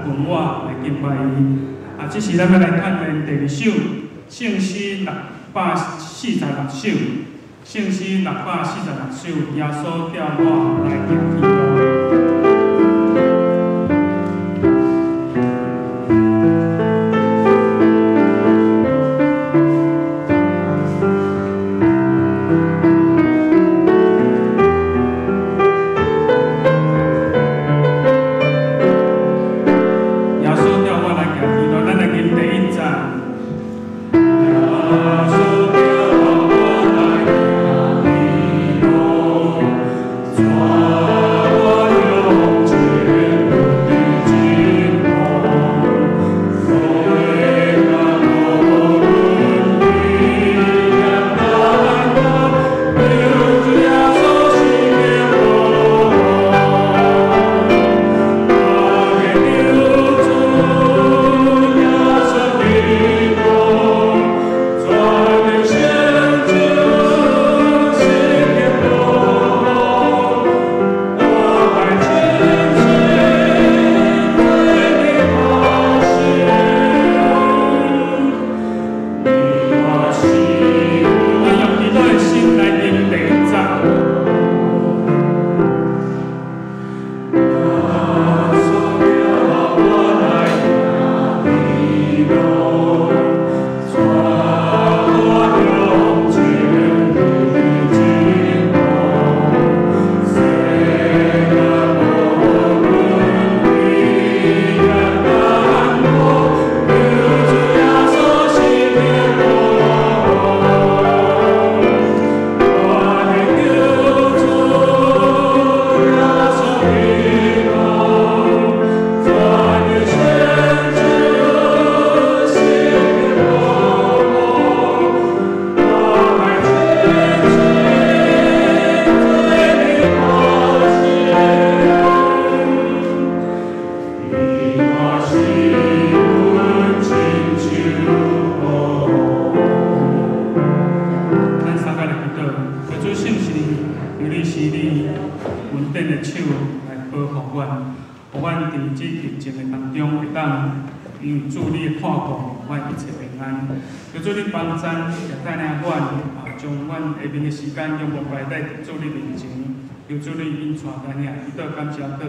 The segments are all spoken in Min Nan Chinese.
阮我來敬拜伊。啊，這時咱欲來看的第二首聖詩646首，聖詩六百四十六首，耶穌帶我來行天路。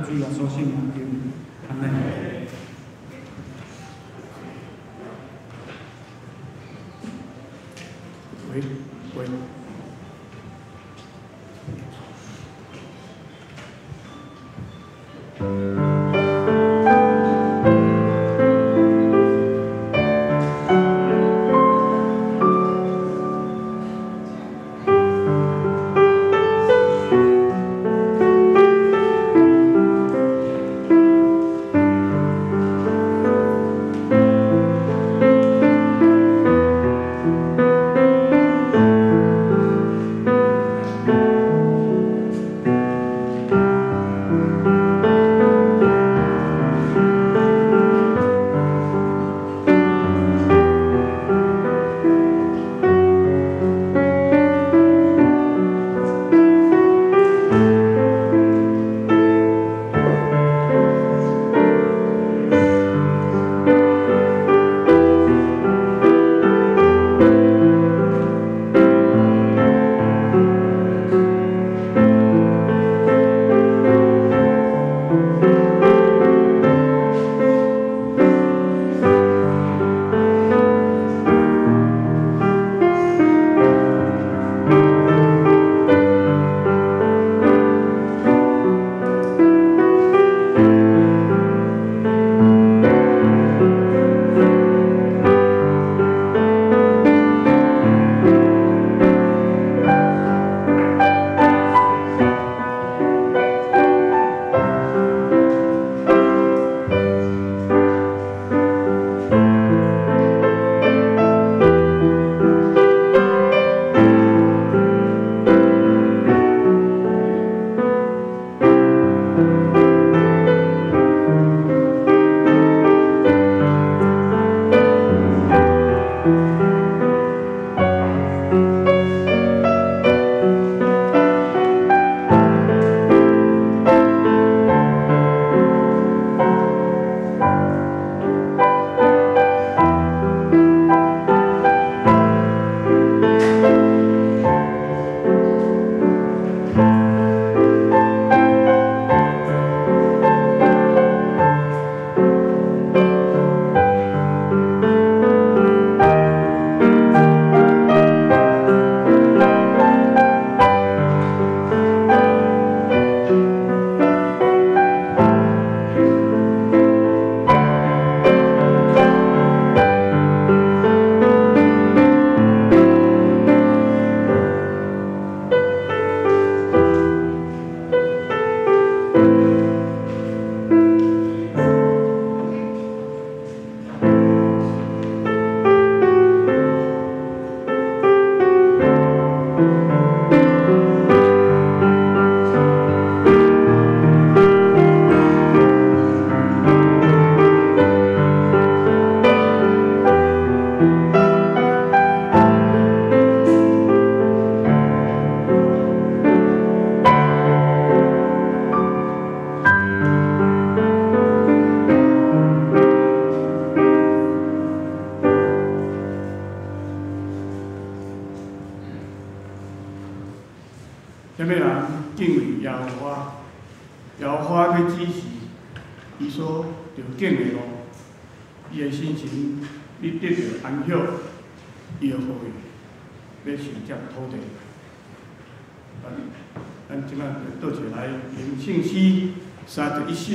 主耶穌聖名求，阿們。喂喂。伊所著拣的路，伊的心情欲得著安息，伊就呼吁欲承接土地。咱這擺就倒一來吟聖詩31首，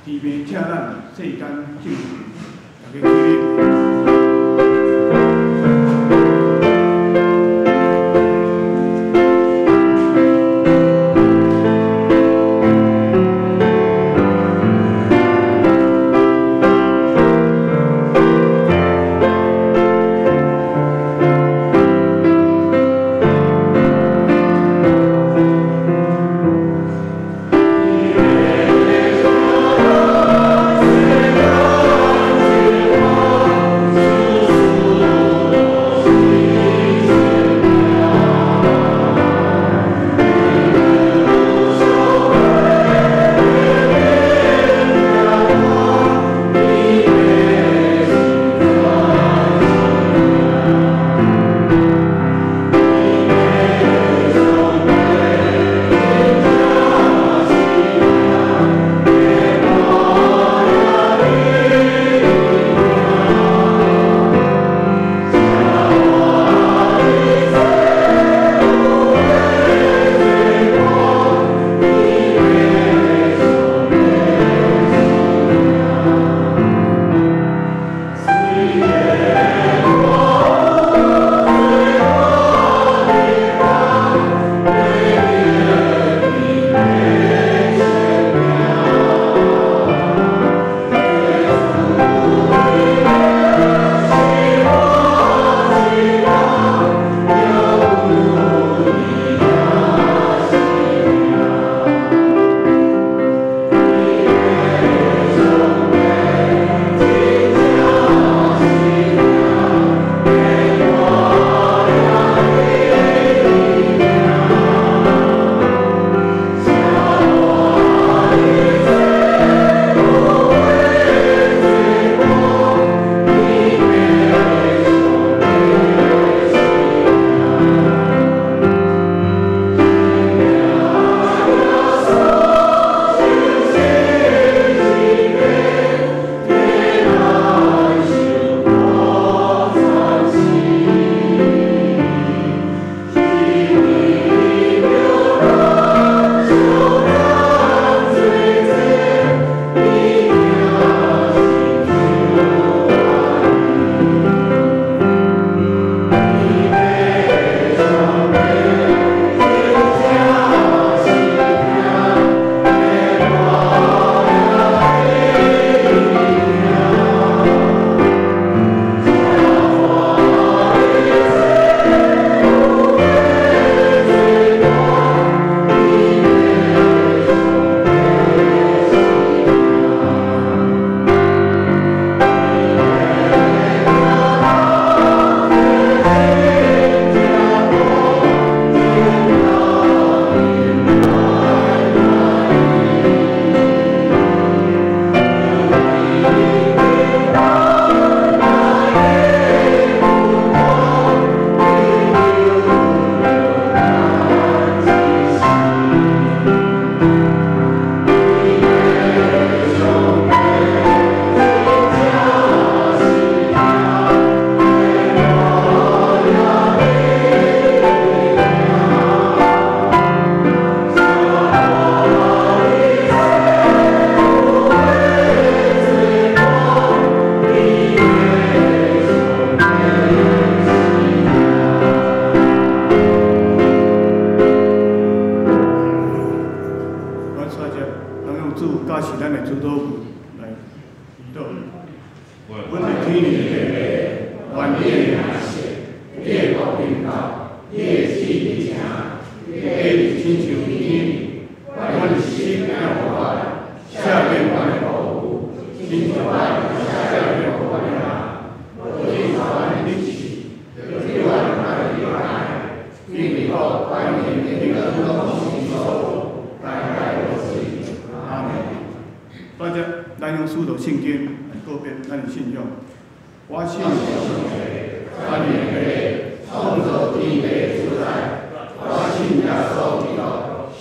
天父請咱世間證據，大家起立。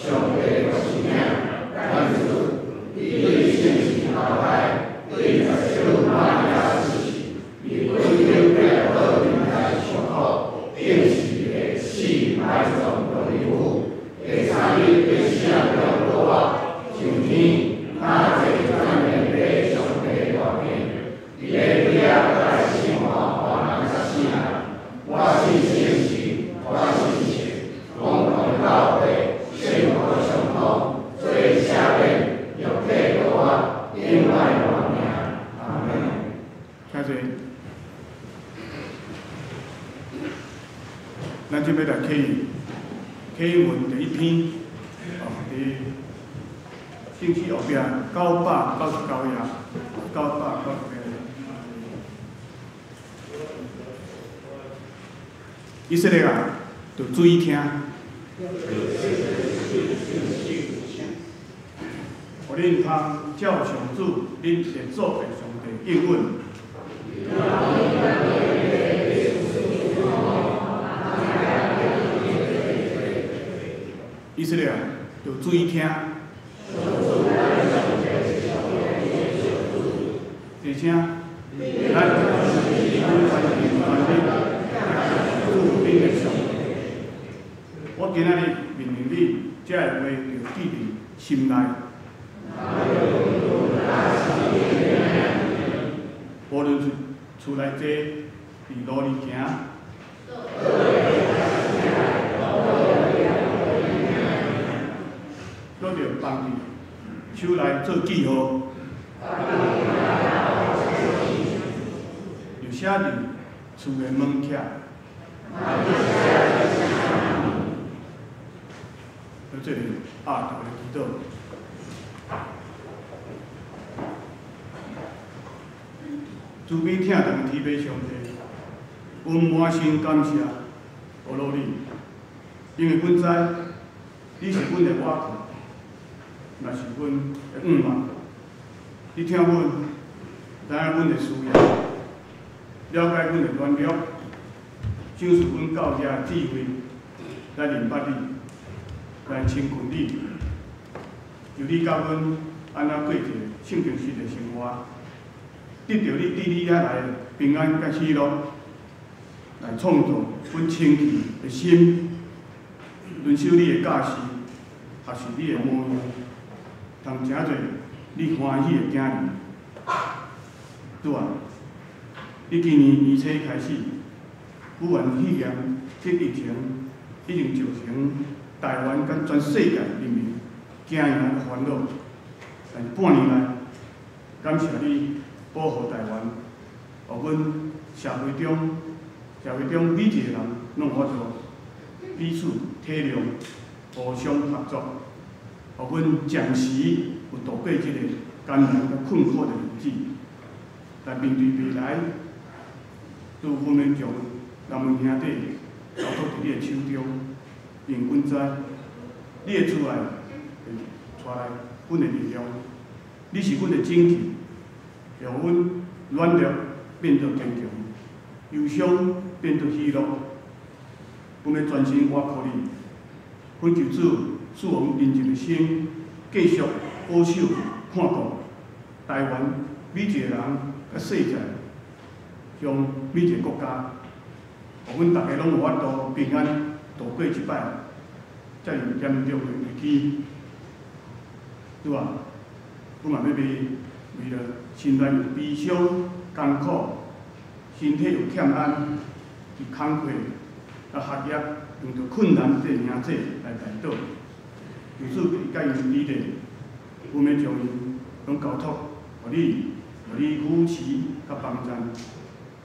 上帝的圣子，先欲來啟啟文第一篇，哦，佇聖詩後壁999頁，999頁。以色列啊，著注意聽。予恁通照上主恁列祖的上帝應允。以色列啊，著注意聽。而且，咱全心全力主恁的上帝。我今仔日命令你，這个話著記佇心內。無論是厝內坐，佇路裡行，閣著放佇手內做記號，又寫佇厝的門徛。做這個阿頭的祈禱。慈悲疼痛的天父上帝，阮滿心感謝阿羅你，因為阮知你是阮的倚靠，也是阮的向望。你疼阮，知影阮的需要，了解阮的軟弱，賞賜阮到遮的智慧，來認捌你，來親近你。求你教阮按怎過一個聖經式的生活，得著你佇你遐來的平安佮喜樂，來創造阮清氣的心，遵守你的教示，學習你的模樣，通成做你歡喜的囝兒。主啊，你今年年初開始，武漢肺炎這疫情已經造成台灣佮全世界人民驚惶煩惱，但是半年來，感謝你保護台灣，予阮社會中每一個人攏有法度彼此體諒、互相合作，予阮暫時有度過這個艱難佮困苦的日子。來面對未來，主阮欲將咱們兄弟交託佇你的手中，因為阮知你的慈愛會帶來阮的力量，你是阮的拯救，讓阮軟弱變做堅強，憂傷變做喜樂。阮欲全心倚靠你，懇求主賜予阮寧靜的心，繼續保守看顧台灣每一個人佮世界上每一個國家，予阮逐家攏有法度平安度過這擺遮爾嚴重的危機。主啊，阮嘛欲為為著心內有悲傷、艱苦，身體有欠安，佇工課、佮學業遇著困難這領者來代禱。求主共𪜶醫治，阮欲將𪜶攏交託予你，予你扶持佮幫贊，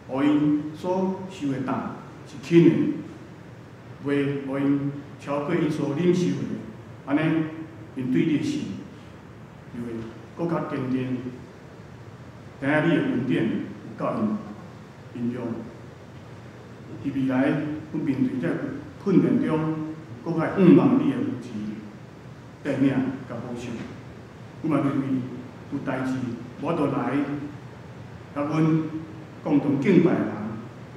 予𪜶所受的擔是輕的，袂予𪜶超過𪜶所忍受的。按呢，𪜶對你的信就會閣較堅定，知影你的恩典有夠𪜶用。佇未來，阮面對這困難中，閣較會向望你的扶持、帶領佮保守。阮嘛欲為有代誌無法度來，佮阮共同敬拜的人，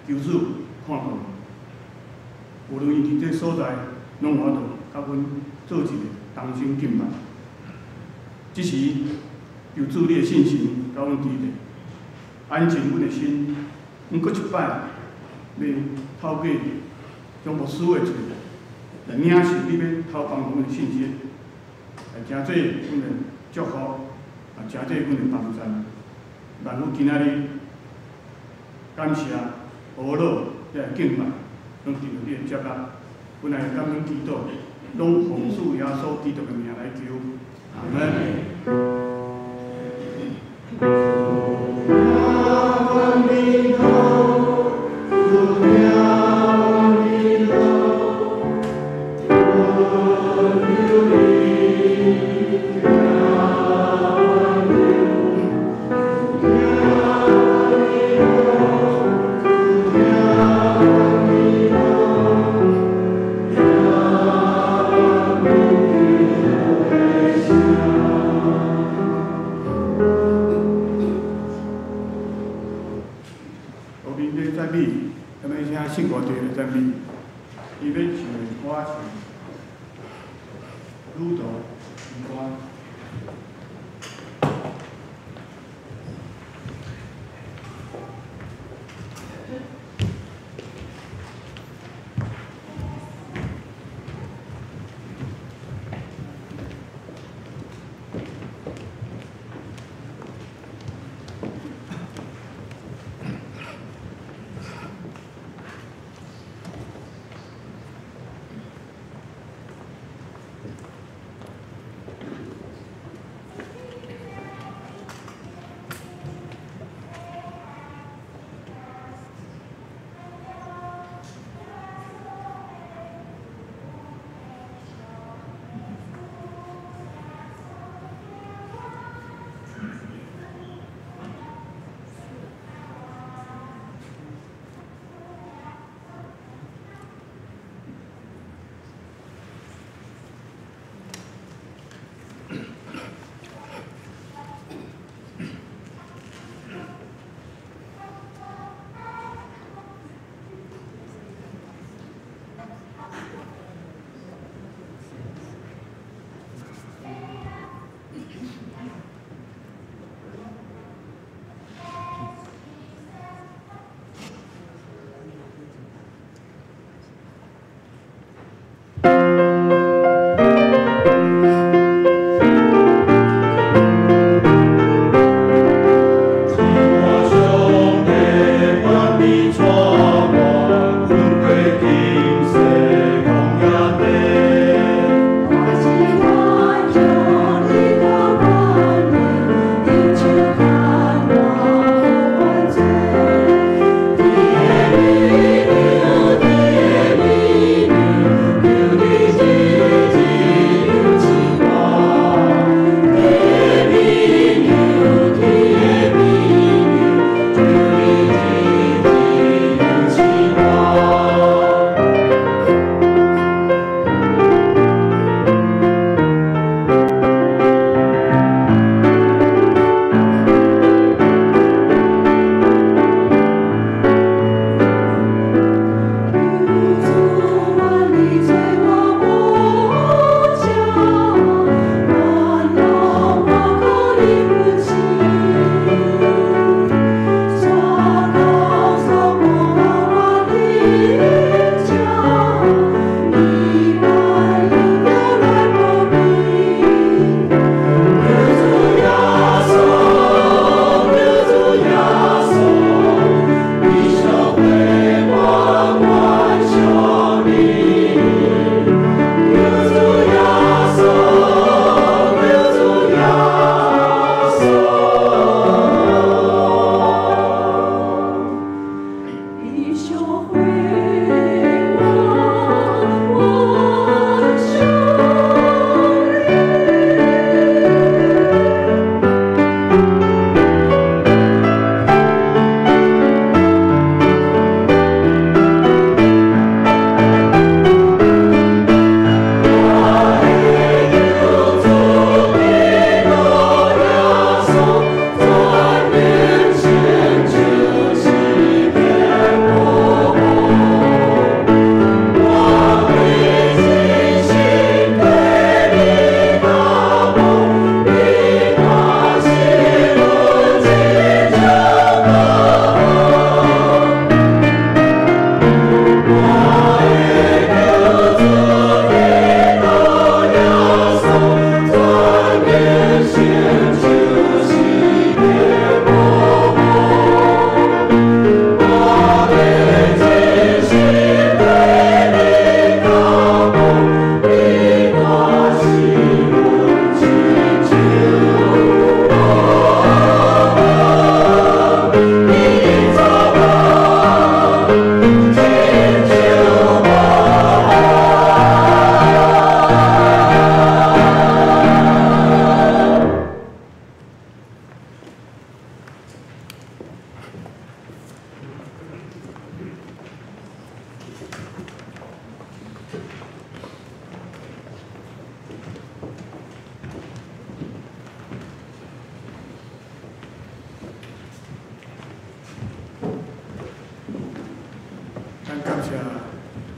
求主看顧。無論𪜶佇這所在，攏有法度佮阮做一個同心敬拜。這時，求主你的信心佮阮佇咧，安靜阮的心，阮閣一擺欲透過將牧師的喙來領受你欲透放阮的信息，來成做阮的祝福，也成做阮的幫贊。萬阮今仔日感謝阿羅這個敬拜，攏得著你的接納，阮來感恩祈禱，攏奉主耶穌基督的名來求，阿門。美，咱欲請聖歌隊來讚美。伊欲唱的歌是《旅途之歌》。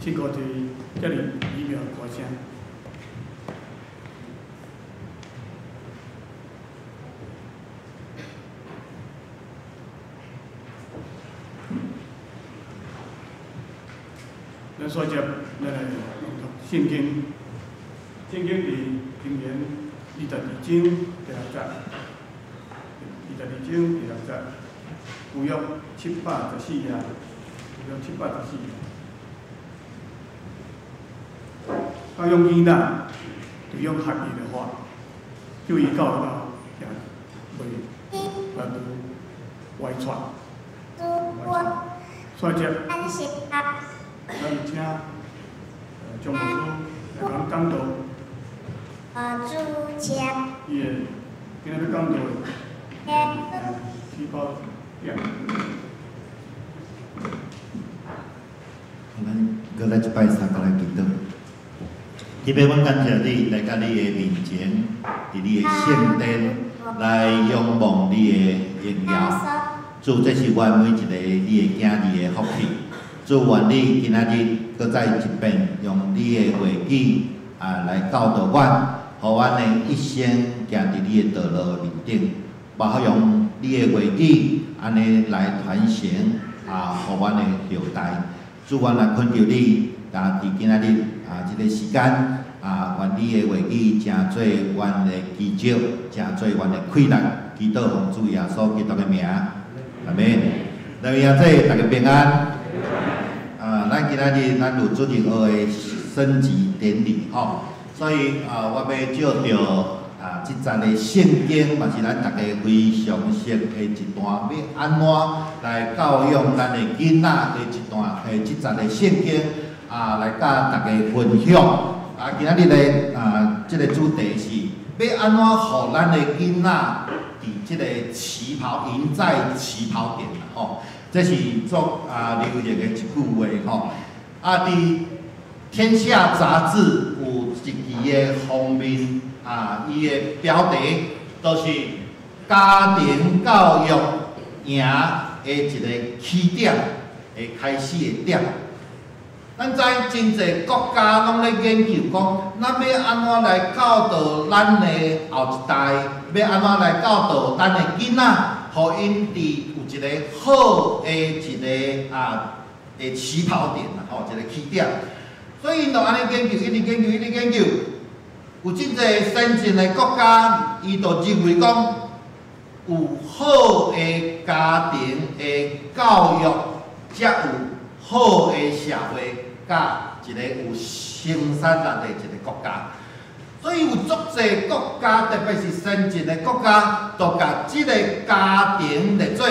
唱过一个遮爾美妙的歌聲。咱煞接，咱來朗讀聖經。聖經佇箴言22章第6節，22章第6節，舊約714頁，舊約714頁。教養囡仔，就用合宜的法，叫伊到老也袂袂歪舛。歪舛。煞接，咱請張牧師來講講道。伊的今仔日講道的起跑點。咱閣來一擺三個來祈禱。天父，阮感謝你來到你的面前，佇你的聖殿來仰望你的榮耀。主，這是阮每一個你的囝兒的福氣。主，願你今仔日閣再一遍用你的話語來教導阮，予阮的一生行佇你的道路面頂，包括用你的話語按呢來傳承予阮的後代。主，阮來懇求你，佇今仔日這個時間願你的話語成做阮的基石，成做阮的氣力。祈禱奉主耶穌基督的名，阿門。來，阿姐，大家平安。咱今仔日咱有主日學的升旗典禮吼，所以我欲借著這節的聖經，嘛是咱大家非常熟的一段，欲按怎來教養咱的囡仔的一段，這節的聖經來佮大家分享。今仔日的這個主題是欲按怎予咱的囡仔佇這個起跑，贏在起跑點吼。這是足流行的一句話吼。佇《天下》雜誌有一期的封面伊的標題就是家庭教育贏的一個起點的開始的點。咱知真濟國家攏咧研究講，咱欲按怎來教導咱的後一代，欲按怎來教導咱的囡仔，予𪜶佇有一個好的一個的起跑點啦，吼，一個起點。所以𪜶就按呢研究，一直研究，一直研究。有真濟先進的國家，伊就認為講，有好的家庭的教育，才有好的社會，佮一個有生產力的一個國家。所以有足濟國家，特別是先進的國家，就共這個家庭列做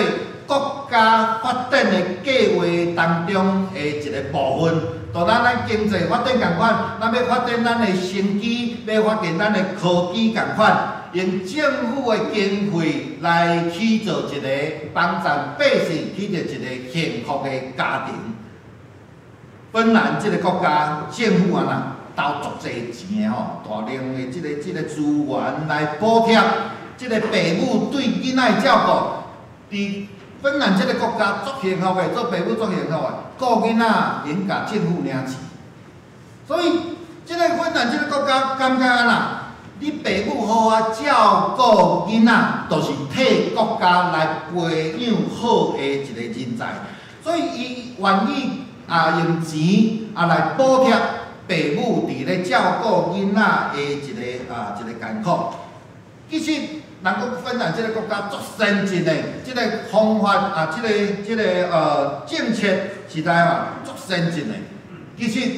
國家發展的計劃當中的一個部分。就咱經濟發展仝款，咱欲發展咱的生機，欲發展咱的科技仝款，用政府的經費來起造一個幫助百姓起造一個幸福的家庭。芬蘭這個國家政府投足濟錢的吼，大量的這個資源來補貼這個父母對囡仔的照顧。佇芬蘭這個國家足幸福的，做父母足幸福的，顧囡仔會共政府領錢。所以，這個芬蘭這個國家感覺按怎？你父母好好照顧囡仔，就是替國家來培養好的一個人才。所以，伊願意用錢來補貼父母佇咧照顧囡仔的一個艱苦。其實，人講芬蘭這個國家足先進的，這個方法這個政策實在足先進的。其實，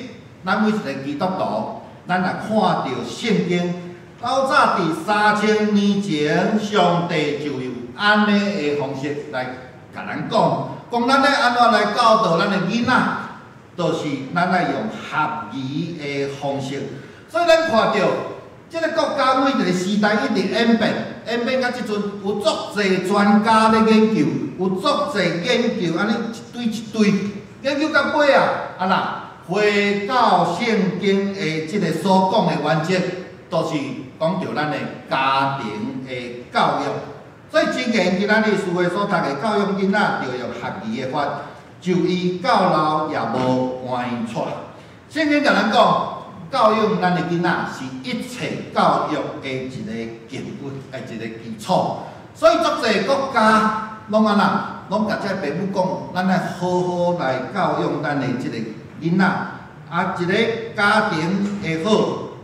咱每一個基督徒，咱若看著聖經，老早佇3000年前，上帝就用按呢的方式來共咱講，講咱欲按怎來教導咱的囡仔，就是咱愛用合宜的方式。所以咱看著這個國家每一個時代一直演變，演變到這陣有足濟專家咧研究，有足濟研究，按呢一堆一堆研究到尾啊，回到聖經的這個所講的原則，就是講著咱的家庭的教育。所以箴言今仔日書會所讀的教育囡仔，著用合宜的法，就伊到老也無歪舛。聖經共咱講，教養咱的囡仔是一切教育的一個根本，一個基礎。所以足濟國家攏按怎，攏共這爸母講，咱愛好好來教養咱的這個囡仔。啊，一個家庭的好，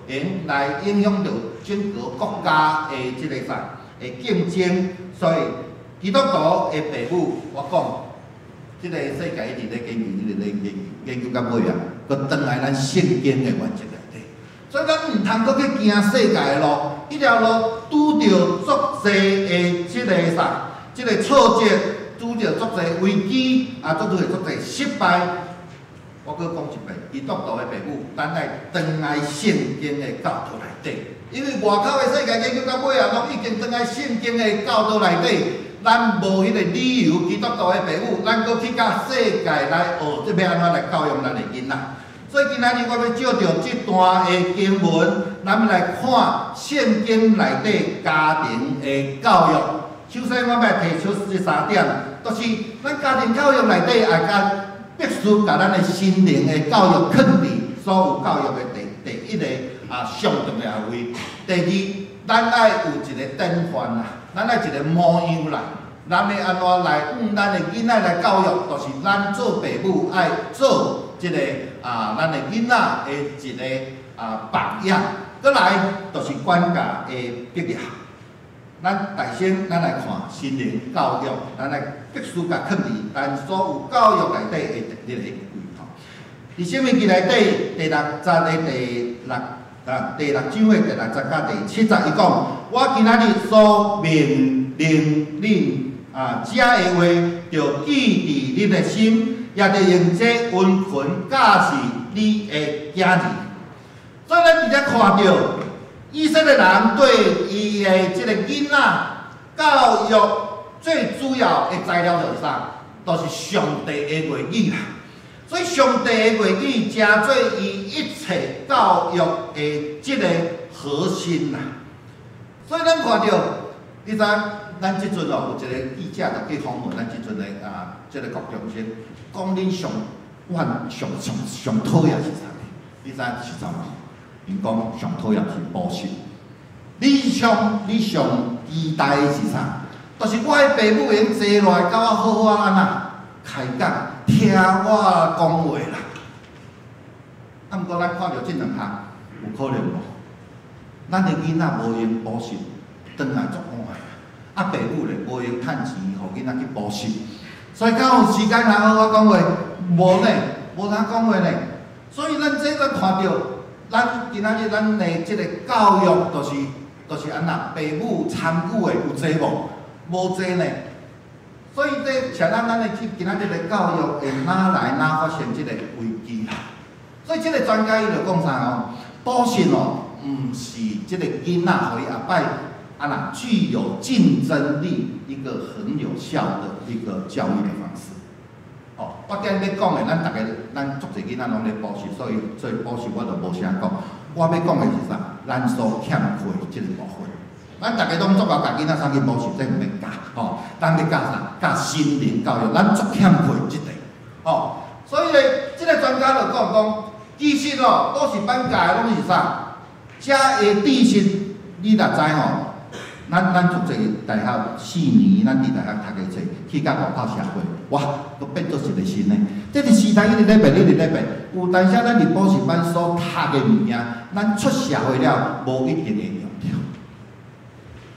會來影響著整個國家的這個啥的競爭。所以基督徒的爸母，我講，這個世界一直咧研究，一直咧研究，研究到尾啊，閣轉來咱聖經的原則內底。所以咱毋通閣去行世界的路，彼條路拄著足濟的這個啥，這個挫折，拄著足濟危機，啊，拄著足濟失敗。我閣講一遍，基督徒的爸母，咱愛轉來聖經的教導內底，因為外口的世界研究到尾啊，攏已經轉來聖經的教導內底，咱無彼個理由，基督徒的爸母，咱閣去佮世界來學，這欲按怎來教育咱的囡仔？所以今仔日我欲借著這段的經文，咱來看聖經內底家庭的教育。首先，我欲提出這三點，就是咱家庭教育內底愛共必須共咱的心靈的教育囥佇所有教育的第一个啊上重要的位。第二，咱愛有一個典範啦，咱愛一個模樣啦。咱欲按怎來向咱的囡仔來教育，就是咱做爸母愛做這個啊，咱的囡仔的一個啊榜樣。閣來，就是管教的必要。咱大先，咱來看心靈教育，咱來必須共囥佇咱所有教育內底的第一個位吼。佇申命記內底第六節的第六啊第六章的第六節佮第七節，伊講：我今仔日所命令恁啊，遮的話，著記佇恁的心，也著用這圍裙教示你的囝兒。所以咱佇遮看著，以色列人對伊的這個囡仔教育最主要的材料就是啥？就是上帝的話語啦。所以上帝的話語成做伊一切教育的這個核心啦。所以咱看著，你知咱這陣哦，有一個記者就去訪問咱這陣的啊，這個國中生，講恁上阮上上上討厭是啥物？你知是啥無？𪜶講上討厭是補習。你上期待的是啥？就是我的爸母會用坐落來，佮我好好按怎開講，聽我講話啦。啊，毋過咱看著這兩項，有可能無？咱的囡仔無閒補習，轉來足晏的。啊，爸母咧無閒趁錢，予囡仔去補習，所以敢有時間來好好講話？無呢，無通講話呢。所以咱這咱看著，咱今仔日咱的這個教育，就是按怎，爸母參與的有濟無？無濟呢。所以這像咱的這今仔日的教育會哪來哪發生這個危機啦？所以這個專家伊就講啥哦？補習哦，毋是這個囡仔予伊後擺按怎具有競爭力一個很有效的一個教育的方式。哦，我今日欲講的，咱逐家咱足濟囡仔攏咧補習，所以補習我就無啥講。我欲講的是啥？咱所欠缺這個部分。咱逐家攏足𠢕共囡仔送去補習，這毋免教吼。咱欲教啥？教心靈教育，咱足欠缺這塊。吼，所以咧，這個專家就講講，其實哦，補習班教的攏是啥？遮的知識，你若知吼？咱足濟大學四年，咱佇大學讀的冊，去到外口社會，哇，閣變做一個新的。這個時代一直咧變，一直咧變。有當時咱佇補習班所讀的物件，咱出社會了，無一定會用著。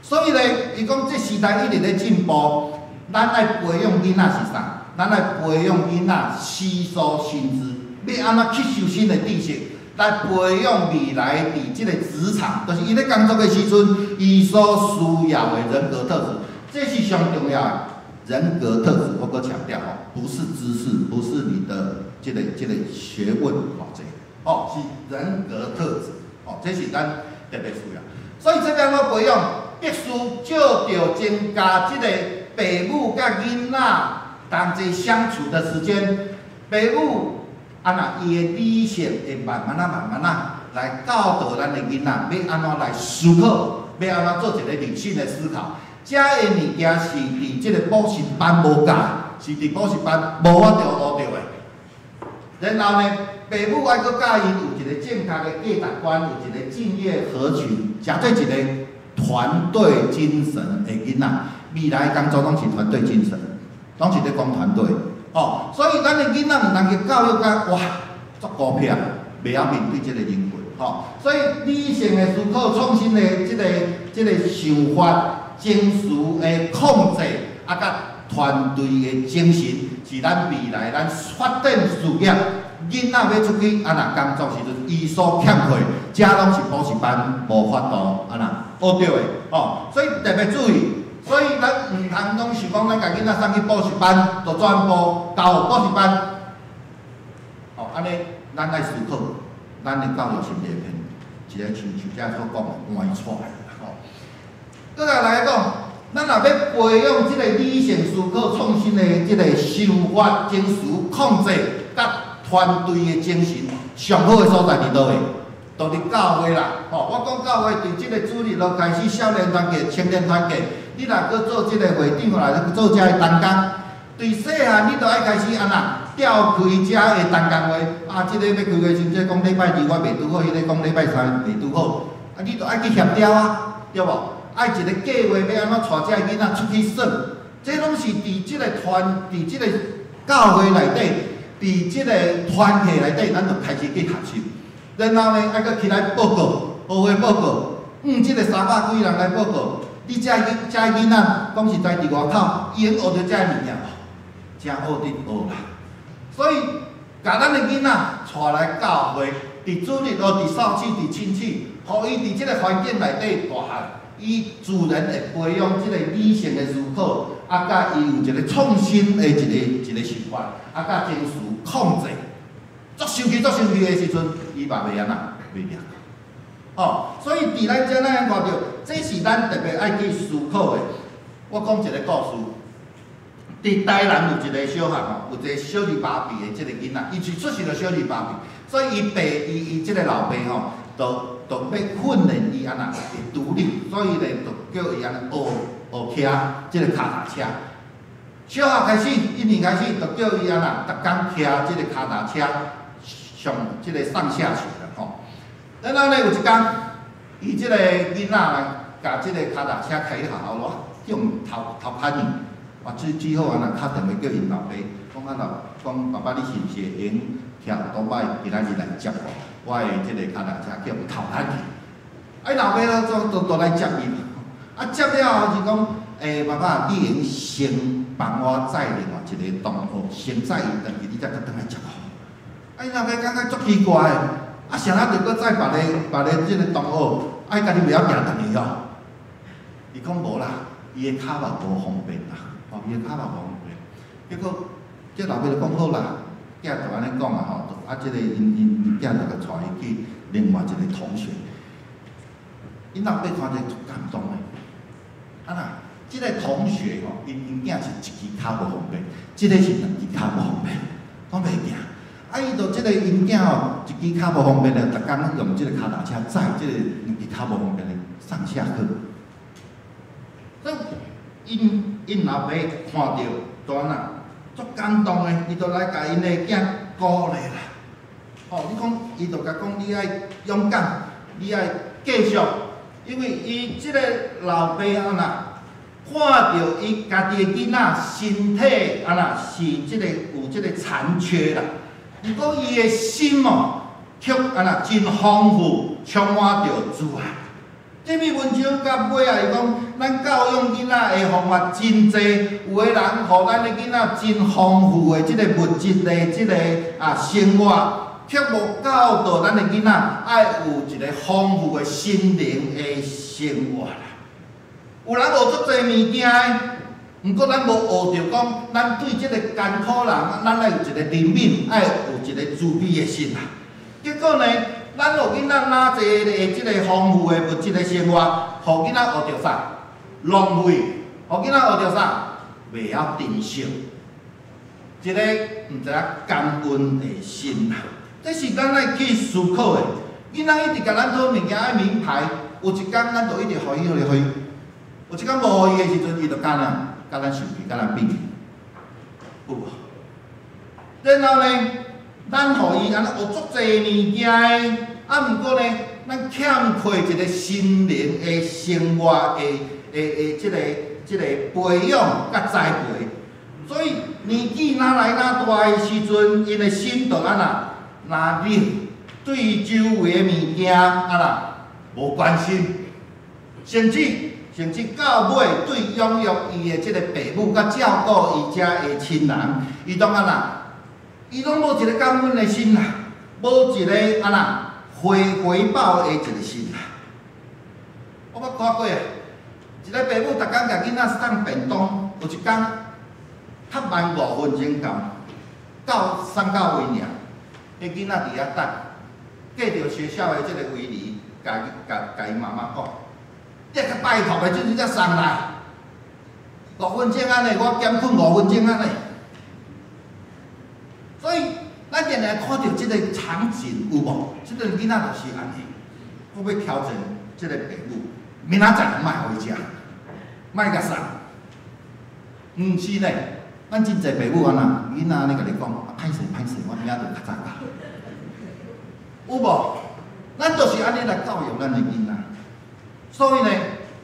所以咧，伊講這時代一直咧進步，咱愛培養囡仔是啥？咱愛培養囡仔思索新知，欲按怎吸收新的知識，來培養未來佇這個職場，就是伊咧工作的時陣，伊所需要的人格特質，這是上重要的人格特質。我閣強調吼，不是知識，不是你的這個學問偌濟，哦，是人格特質，哦，這是咱特別需要。所以這欲按怎培養，必須藉著增加這個爸母佮囡仔同齊相處的時間，爸母按怎伊的理性會慢慢仔、慢慢仔來教導咱的囡仔，欲按怎來思考，欲按怎做一個理性的思考。遮的物件是佇這個補習班無教，是佇補習班無法度學著的。然後呢，爸母愛閣教𪜶有一個正確的價值觀，有一個敬業合群，誠做一個團隊精神的囡仔。未來工作攏是團隊精神，攏是咧講團隊。哦，所以咱的囡仔毋通去教育甲哇，足孤僻，袂曉面對這個人群。吼，所以理性的思考、創新的這個想法、情緒的控制，啊，佮團隊的精神，是咱未來咱發展事業，囡仔欲出去按怎工作時陣，伊所欠缺，這攏是補習班無法度按怎學著的。哦，所以特別注意。所以咱毋通攏想講，咱共囡仔送去補習班，就全部交予補習班。哦，按呢，咱愛思考，咱的教育是袂變，一个像像遮所講的歪錯。吼，閣來講，咱若欲培養這個理性思考、創新的這個想法、情緒控制，佮團隊的精神，上好的所在佇佗位？就佇教會啦。吼，我講教會佇這個主日就開始少年團契、青年團契。你若閣做這個會長啦，做這个同工，對細漢你就愛開始按怎調開遮的同工話，啊，這個欲開會時，這個講禮拜二我袂拄好，彼個講禮拜三袂拄好，啊，你就愛去協調啊，對無？愛一個計劃欲按怎帶這个囡仔出去耍，這攏是佇這個團，佇這個教會內底，佇這個團體內底，咱就開始去學習。然後呢，愛閣起來報告，學會報告，這個三百幾人來報告。你這囡這囡仔，講實在，佇外口，伊會學著這个物件無？誠學得學啦。所以，共咱的囡仔帶來教會，佇主日學、佇少姊、佇青姊，予伊佇這個環境內底大漢，伊自然會培養這個理性的思考，啊，佮伊有一個創新的一個想法，啊，佮情緒控制。足生氣、足生氣的時陣，伊嘛袂按怎，袂掠。哦，所以佇咱遮咱看著，這是咱特別愛去思考的。我講一個故事，佇台南有一個小學吼，有一個小兒麻痺的這個囡仔，伊是出世就小兒麻痺，所以伊爸伊伊這個老爸吼，就欲訓練伊按怎會獨立，所以咧就叫伊按怎學學騎這個跤踏車。小學開始，一年開始就叫伊按怎，逐工騎這個跤踏車上這個上下學啦吼。然後咧有一工，伊這個囡仔來共這個跤踏車開去學校咯，去予偷偷牽去。啊，只好按怎敲電話叫𪜶老爸，講啊老，講爸爸你是毋是會用騎歐多擺今仔日來接我？我的這個跤踏車去予偷牽去。啊，𪜶老爸咯，就來接伊。啊，接了後是講，欸，爸爸，你會用先幫我載另外一個同學，先載伊轉去，你才閣轉來接我。啊，𪜶老爸感覺足奇怪的，啊，啥人著閣載別個這個同學，啊，伊家己袂曉行轉去哦。伊講無啦，伊的跤嘛無方便啦，吼，伊的跤嘛無方便。結果，這老爸就講好啦，囝就按呢講啊吼，啊，這個𪜶𪜶囝就共帶伊去另外一個同學。𪜶老爸看著足感動的，啊若，這個同學吼，𪜶𪜶囝是一支跤無方便，這個是兩支跤無方便，攏袂行。啊，伊就這個𪜶囝吼，一支跤無方便的，逐工用這個跤踏車載這個兩支跤無方便的上下課。所以，𪜶𪜶老爸看著，就按怎，足感動的，伊就來共𪜶的囝鼓勵啦。吼，你講，伊就共講，你愛勇敢，你愛繼續，因為伊這個老爸按怎，看著伊家己的囡仔身體按怎是這個有這個殘缺啦，毋過伊的心哦，卻按怎真豐富，充滿著慈愛。這篇文章到尾啊，伊講咱教養囡仔的方法真濟，有的人予咱的囡仔真豐富的這個物質的這個啊生活，卻無教導咱的囡仔愛有一個豐富的心靈的生活啦。有人學足濟物件的，毋過咱無學著講，咱對這個艱苦人，咱愛有一個憐憫，愛有一個慈悲的心啦。結果呢，咱予囡仔哪濟的這個豐富的物質的生活，予囡仔學著啥？浪費，予囡仔學著啥？袂曉珍惜，一個毋知影感恩的心啦。這是咱愛去思考的。囡仔一直共咱討物件愛名牌，有一工咱就一直予伊、予伊、予伊。有一工無予伊的時陣，伊就敢若共咱生氣，共咱變，有無？然後呢，咱予伊按呢學足濟物件的，啊，毋過呢，咱欠缺一個心靈的生活的這個培養佮栽培，所以年紀若來若大的時陣，𪜶的心就按怎若冷，對周圍的物件按怎無關心，甚至到尾對養育伊的這個爸母佮照顧伊遮的親人，伊攏按怎？伊攏無一個感恩的心啦，無一個按怎回報的一個心啦。我捌看過啊，一個爸母逐工共囡仔送便當，有一工較慢5分鐘到，到送到位爾，彼囡仔佇遐等，隔著學校的這個圍籬，共伊媽媽講：你較拜託的，這陣才送來，五分鐘按呢，我減睏五分鐘按呢。所以，咱定定看著這個場景有無？這個囡仔就是按呢，我欲挑戰這個爸母，明仔載莫予伊食，莫共送。毋是咧，咱真濟爸母按怎？囡仔按呢共你講，歹勢歹勢，我明仔就較早到。有無？咱就是按呢來教育咱的囡仔。所以呢，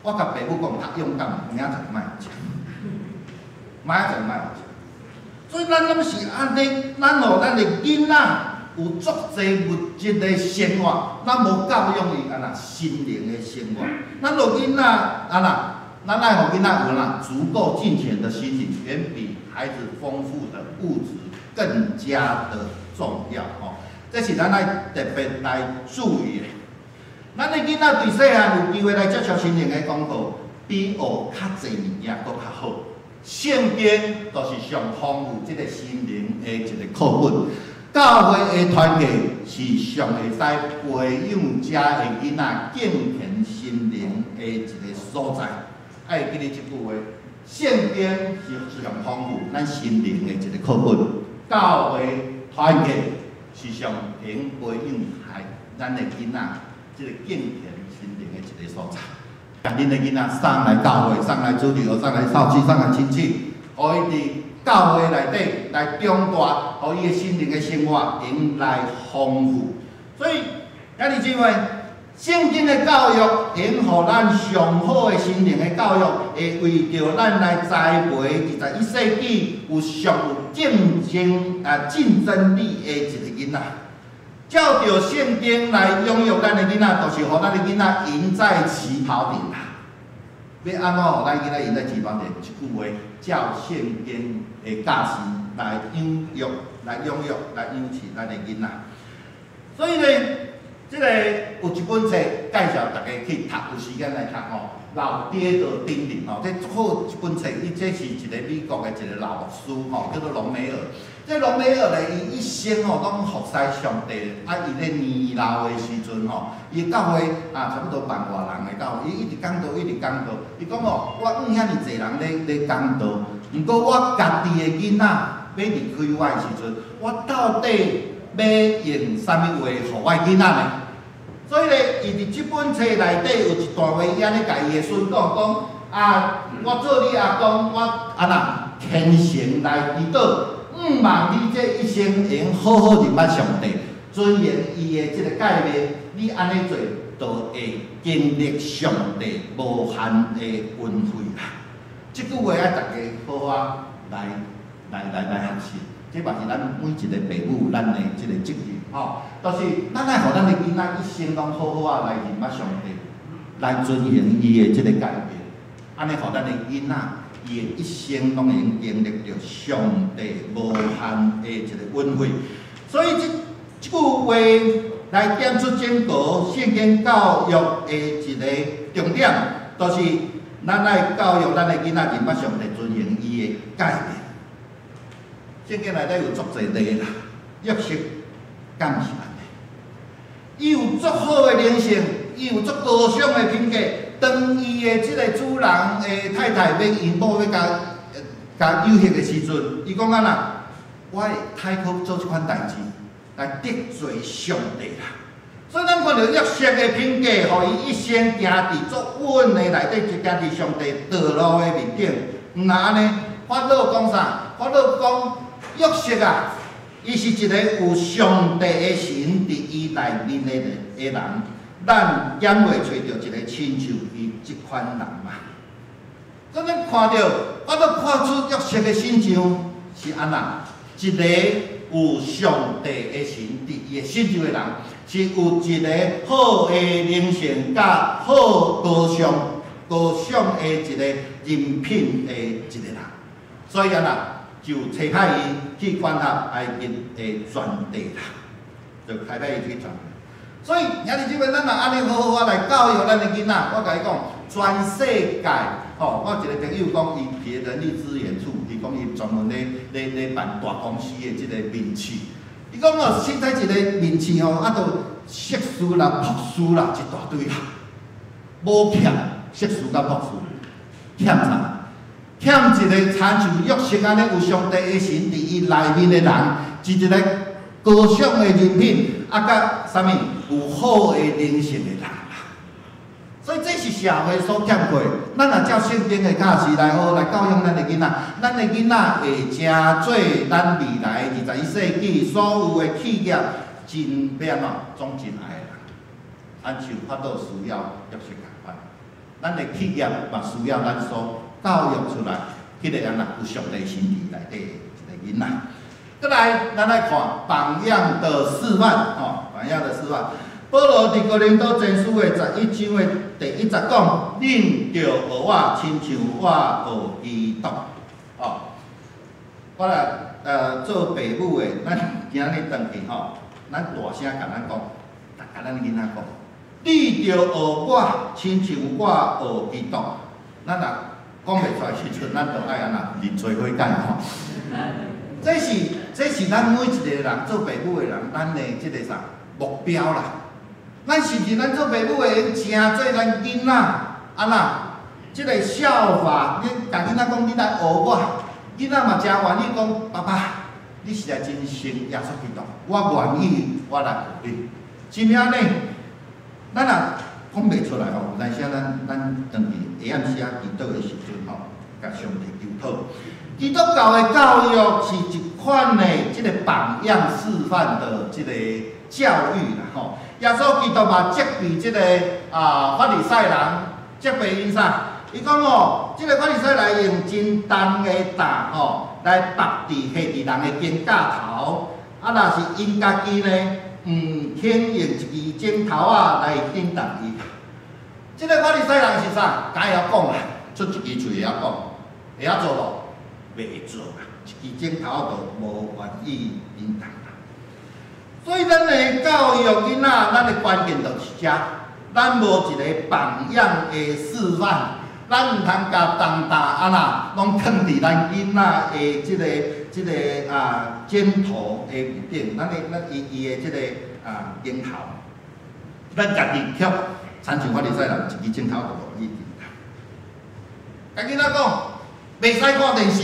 我共爸母講較勇敢，明仔載莫予食，明仔載莫予食。所以咱攏是按呢，咱予咱的囡仔有足濟物質的生活，咱無教養伊按怎心靈的生活。咱予囡仔按怎，咱愛予囡仔有按怎足夠金錢的心情，遠比孩子豐富的物質更加的重要吼。這是咱愛特別來注意的。咱的囡仔對細漢有機會來接觸心靈的功課，比學較濟物件閣較好。聖經就是上豐富這個心靈的一個課本。教會的團契是上會使培養遮的囡仔敬虔心靈的一個所在。愛會記得這句話：聖經是上豐富咱心靈的一個課本。教會團契是上能培養孩咱的囡仔這個敬虔心靈的一個所在。共恁的囡仔送來教會，送來主日學，送來少姊，送來親子，予伊佇教會內底來長大，予伊的心靈的生活會來豐富。所以，兄弟姊妹，聖經的教育會予咱上好的心靈的教育，會為著咱來栽培21世紀有上有競爭力的一個囡仔。照著聖經來養育咱的囡仔，就是予咱的囡仔贏在起跑點啦。欲按怎予咱囡仔贏在起跑點？一句話，照聖經的教示來養育、來養育、來養飼咱的囡仔。所以呢，這個有一本冊介紹大家去讀，有時間來讀吼。老爹的叮嚀吼，這足好一本冊，伊這是一個美國的一個老牧師吼，叫做隆美爾。這隆美爾咧，伊一生吼攏服侍上帝。啊，伊咧年老的時陣吼，伊教會啊，差不多萬外人的教會，伊一直講道，一直講道。伊講哦，我向遐爾濟人咧講道，毋過我家己的囡仔欲離開我的時陣，我到底欲用啥物話予我囡仔呢？所以咧，伊佇這本冊內底有一段話，伊按呢共伊的孫講講啊，我做你阿公，我按怎虔誠來祈禱，向望你這一生會用好好認捌上帝，遵行伊的這個誡命，你按呢做，就會經歷上帝無限的恩惠啦。這句話愛大家好好來學習。這嘛是咱每一個爸母咱的這個責任吼，就是咱愛予咱的囡仔一生攏好好仔來認捌上帝，來遵行伊的這個誡命，按呢予咱的囡仔，伊的一生攏會用經歷著上帝無限的一個恩惠。所以這這句話來點出整個聖經教育的一個重點，就是咱愛教育咱的囡仔認捌上帝，遵行伊的誡命。聖經內底有足濟例啦，約瑟敢是按呢？伊有足好的靈性，伊有足高尚的品格。當伊的這個主人的太太欲陰某欲共誘惑的時陣，伊講按怎？我會太可做這款代誌來得罪上帝啦。所以咱看著約瑟的品格，予伊一生行佇足穩的內底，就行佇上帝道路的面頂。毋若按呢，法老講啥？法老講約瑟啊，伊是一個有上帝的神佇伊內面的人，咱敢會揣著一個親像伊這款人嘛？咱咱看著，我閣看出約瑟的身上是按怎？一個有上帝的神佇伊的身上的人，是有一個好的靈性，佮好高尚、高尚的一個人品的一個人。所以按怎？就差派伊去管轄埃及的全地啦，就差派伊去全地。所以，兄弟姊妹，咱若按呢好好仔來教育咱的囡仔，我共伊講，全世界，吼，我一個朋友講，伊佇人力資源處，伊講伊專門咧辦大公司的這個面試。伊講哦，凊彩一個面試吼，啊，都碩士啦、博士啦，一大堆啦，無欠碩士佮博士，欠啥？欠一個親像約瑟按呢有上帝的神佇伊內面的人，是一個高尚的人品，啊，佮啥物有好的靈性的人啦。所以這是社會所欠缺。咱若照聖經的教示來好好來教養咱的囡仔，咱的囡仔會成做咱未來21世紀所有的企業真欲按怎總真愛的人。按像法老需要約瑟仝款，咱的企業嘛需要咱所教育出來，彼個按怎有上帝神佇內底的一個囡仔。閣來，咱來看榜樣的示範，吼，榜樣的示範。保羅佇哥林多前書的11章的第1節講：恁著學我，親像我學基督。哦，我來做爸母的，咱今仔日轉去吼，咱大聲共咱講，共咱囡仔講，你著學我，親像我學基督。咱若講袂出來時陣，咱就愛按怎認罪悔改吼。這是咱每一個人做爸母的人，咱的這個啥目標啦。咱是毋是咱做爸母的，會成做咱囡仔按怎？這個效法，你共囡仔講，你來學我，囡仔嘛誠願意講，爸爸，你實在真信耶穌基督，我願意我來學你，是毋是按呢？咱若講袂出來吼，有當時咱轉去下暗時仔祈禱的時陣吼，共上帝求討。基督教的教育是一款的這個榜樣示範的這個教育啦吼。耶穌基督嘛責備這個法利賽人，責備𪜶啥？伊講哦，這個法利賽人用真重的擔吼來縛佇下佇人的肩胛頭，啊，若是𪜶家己呢，毋肯用一支指頭仔來震動伊。這個法利賽人是啥？敢會曉講啦，出一支喙會曉講，會曉做無？袂做啦，一支指頭就無願意震動啦。所以咱的教育囡仔，咱的關鍵就是遮，咱無一個榜樣的示範，咱毋通共重擔按怎攏囥佇咱囡仔的這個肩頭的頂，咱的咱伊伊的這個肩頭，咱家己卻親像法利賽人，一支指頭就無願意震動。共囡仔講，袂使看電視，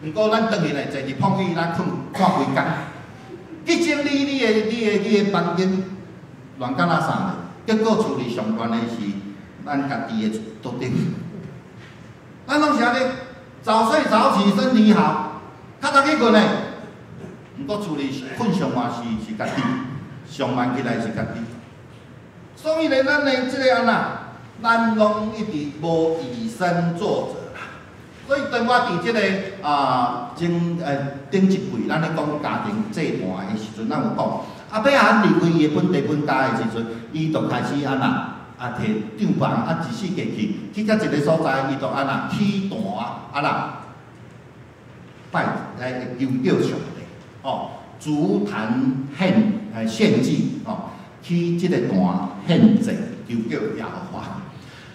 毋過咱轉去呢，坐佇膨椅，咱睏看規工。去整理你的房間，亂甲垃圾咧，結果厝裡上懸的是咱家己的桌頂。咱攏是按呢，早睡早起身體好，較早去睏的。毋過厝裡睏上晚是家己，上慢起來是家己。所以咧，咱的這個按怎，咱攏一直無以身作則啦。所以當我佇這個前頂一季，咱咧講家庭祭壇的時陣，咱有講，亞伯拉罕離開伊的本地本家的時陣，伊就開始按怎提帳篷一四界去，去到一個所在，伊就按怎起壇按怎拜來求叫上帝，哦，築壇獻祭，哦，起這個壇獻祭，求叫耶和華。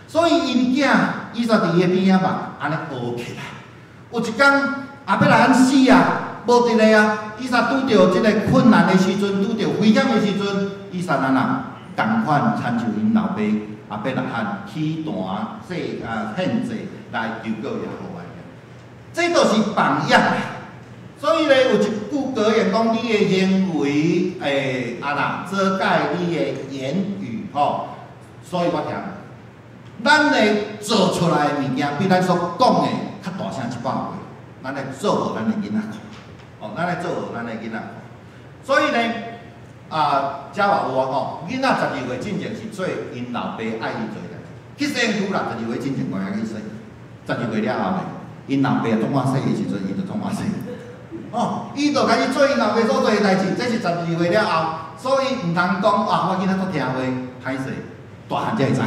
所以𪜶囝以撒佇伊的邊仔嘛，按呢學起來。有一工亞伯拉罕死啊，無佇咧啊，以撒拄著這個困難的時陣，拄著危險的時陣，以撒按怎仝款親像𪜶老爸亞伯拉罕起壇祭獻祭來求告耶和華。這都是榜樣。所以咧，有一句格言講：你的行為會按怎遮蓋你的言語吼。所以我聽，咱的做出來的物件比咱所講的較大聲一百倍。咱來做予咱的囡仔看，哦，咱來做予咱的囡仔看。所以呢，啊，遮嘛有啊吼，囡仔十二歲進前是做𪜶老爸愛伊做的，去身軀啦，十二歲進前無愛去洗，十二歲了後呢，𪜶老爸創怎洗的時陣，伊就創怎洗。哦，伊就開始做𪜶老爸所做的代誌，這是十二歲了後，所以毋通講啊，我囡仔足聽話，歹勢，大漢才會知。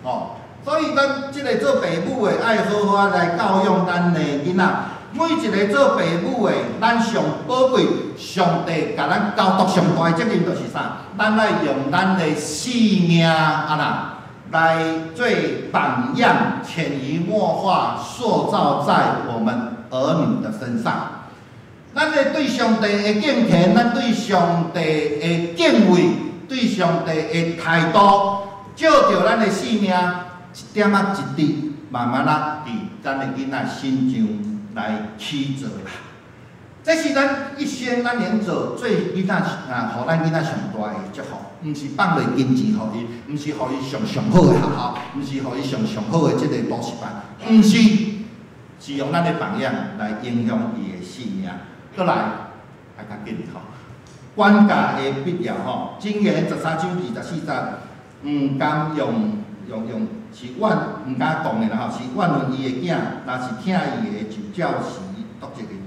哦，所以咱這個做爸母的愛好好來教養咱的囡仔。每一個做爸母的，咱上寶貴，上帝共咱交託上大的責任就是啥？咱愛用咱的性命啊啦，來做榜樣，潛移默化塑造在我們兒女的身上。咱的對上帝的敬虔，咱對上帝的敬畏，對上帝的態度，照著咱的性命，一點仔一滴，慢慢仔佇咱的囡仔身上來起做啦。這是咱一生咱能做最囡仔啊，予咱囡仔上大的祝福，毋是放落金錢予伊，毋是予伊上上好的學校，毋是予伊上上好的這個補習班，毋是，是用咱的榜樣來影響伊的性命。閣來，愛較緊吼，管教的必要吼，箴言13章24節，毋甘用用用是怨毋敢講的啦吼，是怨恨伊的囝，若是疼伊的，就照時督責伊。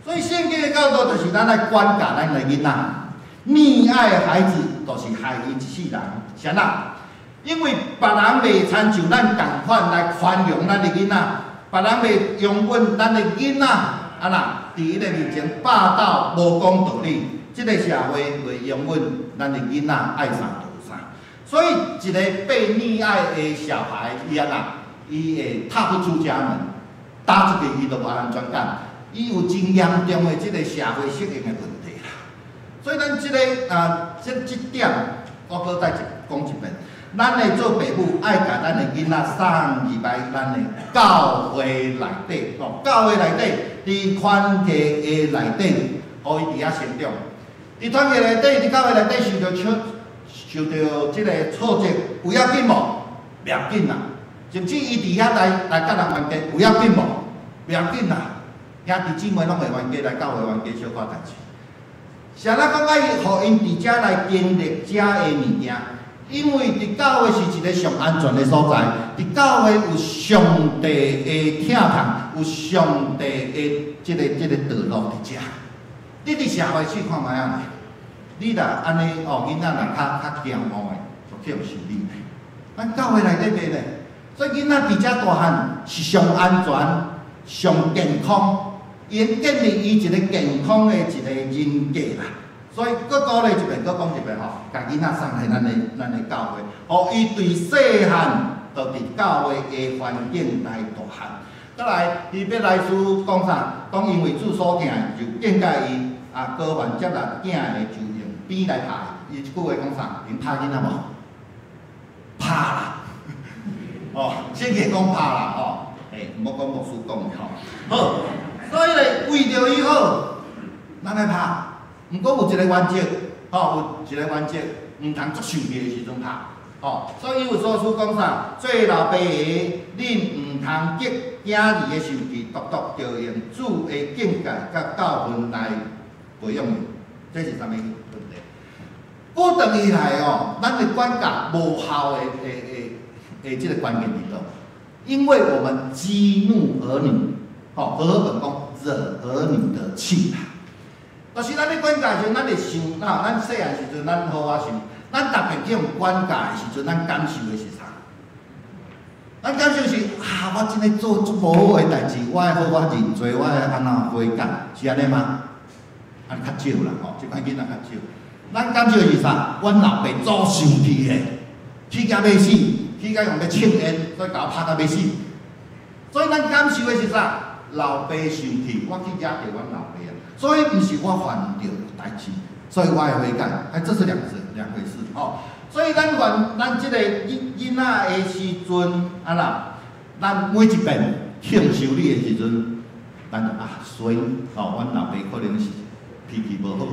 所以聖經的教導就是咱愛管教咱的囡仔，溺愛孩子就是害伊一世人。啥啦？因為別人袂親像咱仝款來寬容咱的囡仔，別人袂容忍咱的囡仔，啊啦，佇伊的面前霸道無講道理，這個社會袂容忍咱的囡仔愛啥就啥。所以一個被溺愛的小孩，伊按怎？伊會踏不出家門，踏出去伊就無安全感，伊有真嚴重的這個社會適應的問題啦。所以咱這個啊，這這點，我閣再講一遍。咱的做爸母愛共咱的囡仔送入來咱的教會內底，吼，教會內底，佇團契的內底，予伊佇遐成長。佇團契內底，佇教會內底受著挫，受著這個挫折，有要緊無？袂要緊啦。甚至伊佇遐來來佮人冤家，有要緊無？袂要緊啦。兄弟姊妹攏會冤家，來教會冤家小可代誌。啥人講愛予𪜶佇遮來經歷遮的物件？因為佇教會是一個上安全的所在，佇教會有上帝的疼痛，有上帝的這個道路佇遮。你佇社會試看覓仔，你若按呢哦，囡仔若較較驕傲的，就去予修理。咱教會內底袂咧，所以囡仔佇遮大漢是上安全、上健康，會建立伊一個健康的一個人格啦。所以，閣鼓勵一遍，閣講一遍吼，共囡仔送來咱的教會，予伊對細漢就佇教會的環境來大漢。閣來，希伯來書講啥？講因為主所疼的，就警戒伊，啊，高凡接納囝的，就用鞭來拍伊。伊這句話講啥？𪜶拍囡仔無？拍啦！哦，聖經講拍啦，吼，欸，毋好講牧師講的吼。好，所以咧，為著伊好，咱愛拍。毋過有一個原則，吼，有一個原則，毋通足生氣的時陣拍，吼。所以以弗所書講啥？做老爸的，恁毋通激囝兒的生氣，獨獨著用主的警戒佮教訓來培養伊。這是啥物問題？過轉起來哦，咱的管教無效的這個關鍵佇佗？因為我們激怒兒女，吼，和合本講惹兒女的氣啦。就是咱咧管教時陣，咱會想，啊，咱細漢時陣，咱好好想，咱特別去予管教的時陣，咱感受的是啥？咱感受是啊，我真的做足無好的代誌，我愛好好認罪，我愛按怎悔改，是按呢嗎？按呢較少啦，吼，這款囡仔較少。咱感受的是啥？阮老爸足生氣的，氣甲欲死，氣甲用欲銃煙，所以共我拍甲欲死。所以咱感受的是啥？老爸生氣，我去惹著阮老爸啊，所以毋是我犯著代誌，所以我會悔改，哎，這是兩回事吼。所以咱犯咱這個囡仔的時陣，啊啦，咱每一遍慶修理的時陣，咱就啊衰，吼，阮老爸可能是脾氣無好，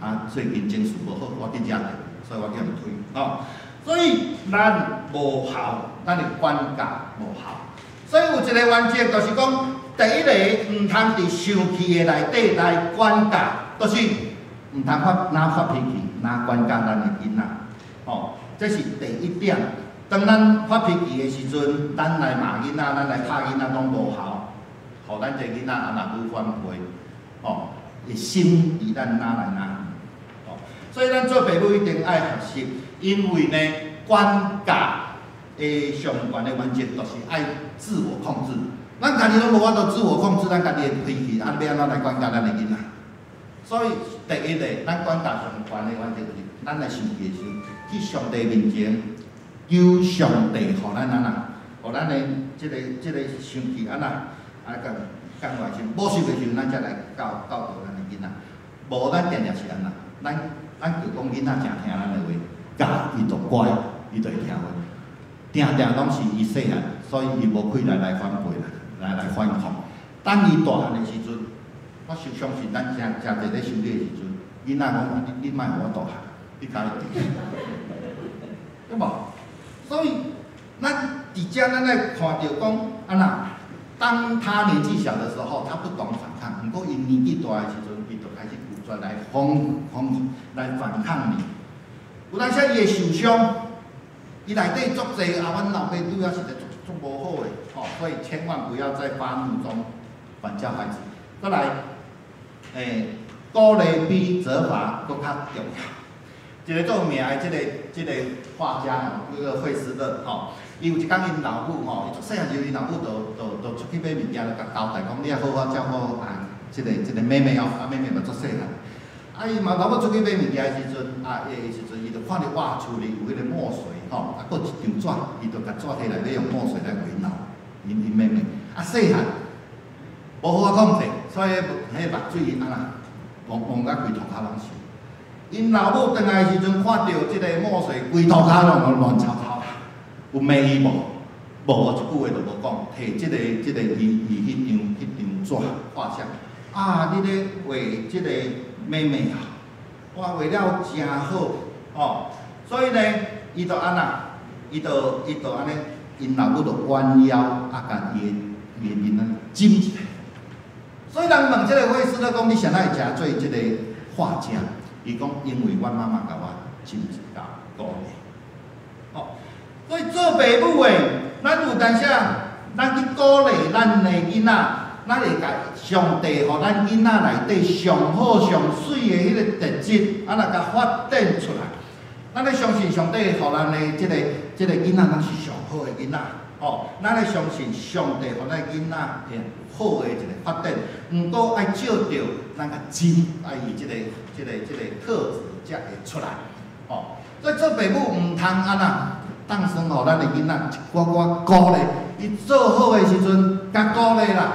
啊，最近情緒無好，我去惹著，所以我去予推，吼。所以咱無效，咱的管教無效。所以有一個原則，就是講，第一個毋通佇生氣的內底來管教，就是毋通發若發脾氣，若管教咱的囡仔，吼，這是第一點。當咱發脾氣的時陣，咱來罵囡仔，咱來拍囡仔攏無效，予咱這囡仔啊若愈反悔，吼，伊心佇咱哪來哪去，吼，所以咱做爸母一定愛學習，因為呢，管教的上懸的原則就是愛自我控制。咱家己攏無法度自我控制，咱家己的脾氣，啊，欲按怎來管教咱的囡仔？所以第一个，咱管教上懸的原則就是，咱來生氣的時陣，去上帝面前求上帝，予咱按怎，予咱的這個生氣按怎，啊降降落來先，無受的時陣，咱才來教導咱的囡仔。無咱定定是按怎，咱就講囡仔誠聽咱的話，教伊就乖，伊就會聽話。定定攏是伊細漢，所以伊無氣力來反背啦，來反抗。等伊大漢的時陣，我相信咱誠誠濟咧生氣的時陣，囡仔講啊，你莫予我大漢，你共伊對無？所以咱佇遮咱愛看著講按怎，當他年紀小的時候，他不懂反抗；毋過伊年紀大的時陣，伊就開始拒絕來反抗你。有當時伊會受傷，伊內底足濟啊，阮老爸對我實在足無好的，吼，所以千萬不要在發怒中管教孩子。閣來，鼓勵比責罰閣較重要。一个足有名的這個畫家吼，叫做惠斯勒吼，伊有一工𪜶老母吼，伊足細漢時，𪜶老母就出去買物件，就共交代講，你愛好好照顧啊，這個妹妹哦，啊妹妹嘛足細漢。啊，伊嘛老母出去買物件的時陣，啊，伊時陣伊就看著哇，厝裡有彼個墨水吼，啊，閣一張紙，伊就共紙提來，欲用墨水來畫腦𪜶妹妹。啊，細漢無好好控制，所以彼目水按怎，濛濛甲規塗跤攏是。𪜶老母轉來的時陣，看著這個墨水規塗跤攏亂糟糟，有罵伊無？無，一句話都無講，提這個伊彼張紙畫像，啊，你咧畫這個妹妹啊，哇，畫了誠好，哦，所以呢，伊就按怎，伊就按呢，𪜶老母就彎腰啊，共伊的面仔枕一下。所以人問這個惠斯勒講，你啥人會成做這個畫家？伊講，因為阮媽媽共我枕一下鼓勵。哦，所以做爸母的，咱有當時，咱去鼓勵咱的囡仔，咱會共上帝予咱囡仔內底上好上媠的彼個特質，啊，來共發展出來。咱咧相信上帝予咱的這個囡仔，攏是上好的囡仔。哦，咱咧相信上帝予咱囡仔會好的一個發展，毋過愛照著咱較真愛伊這個特質才會出來。哦，所以做爸母毋通按怎，當算予咱的囡仔一寡寡鼓勵，伊做好的時陣，共鼓勵啦。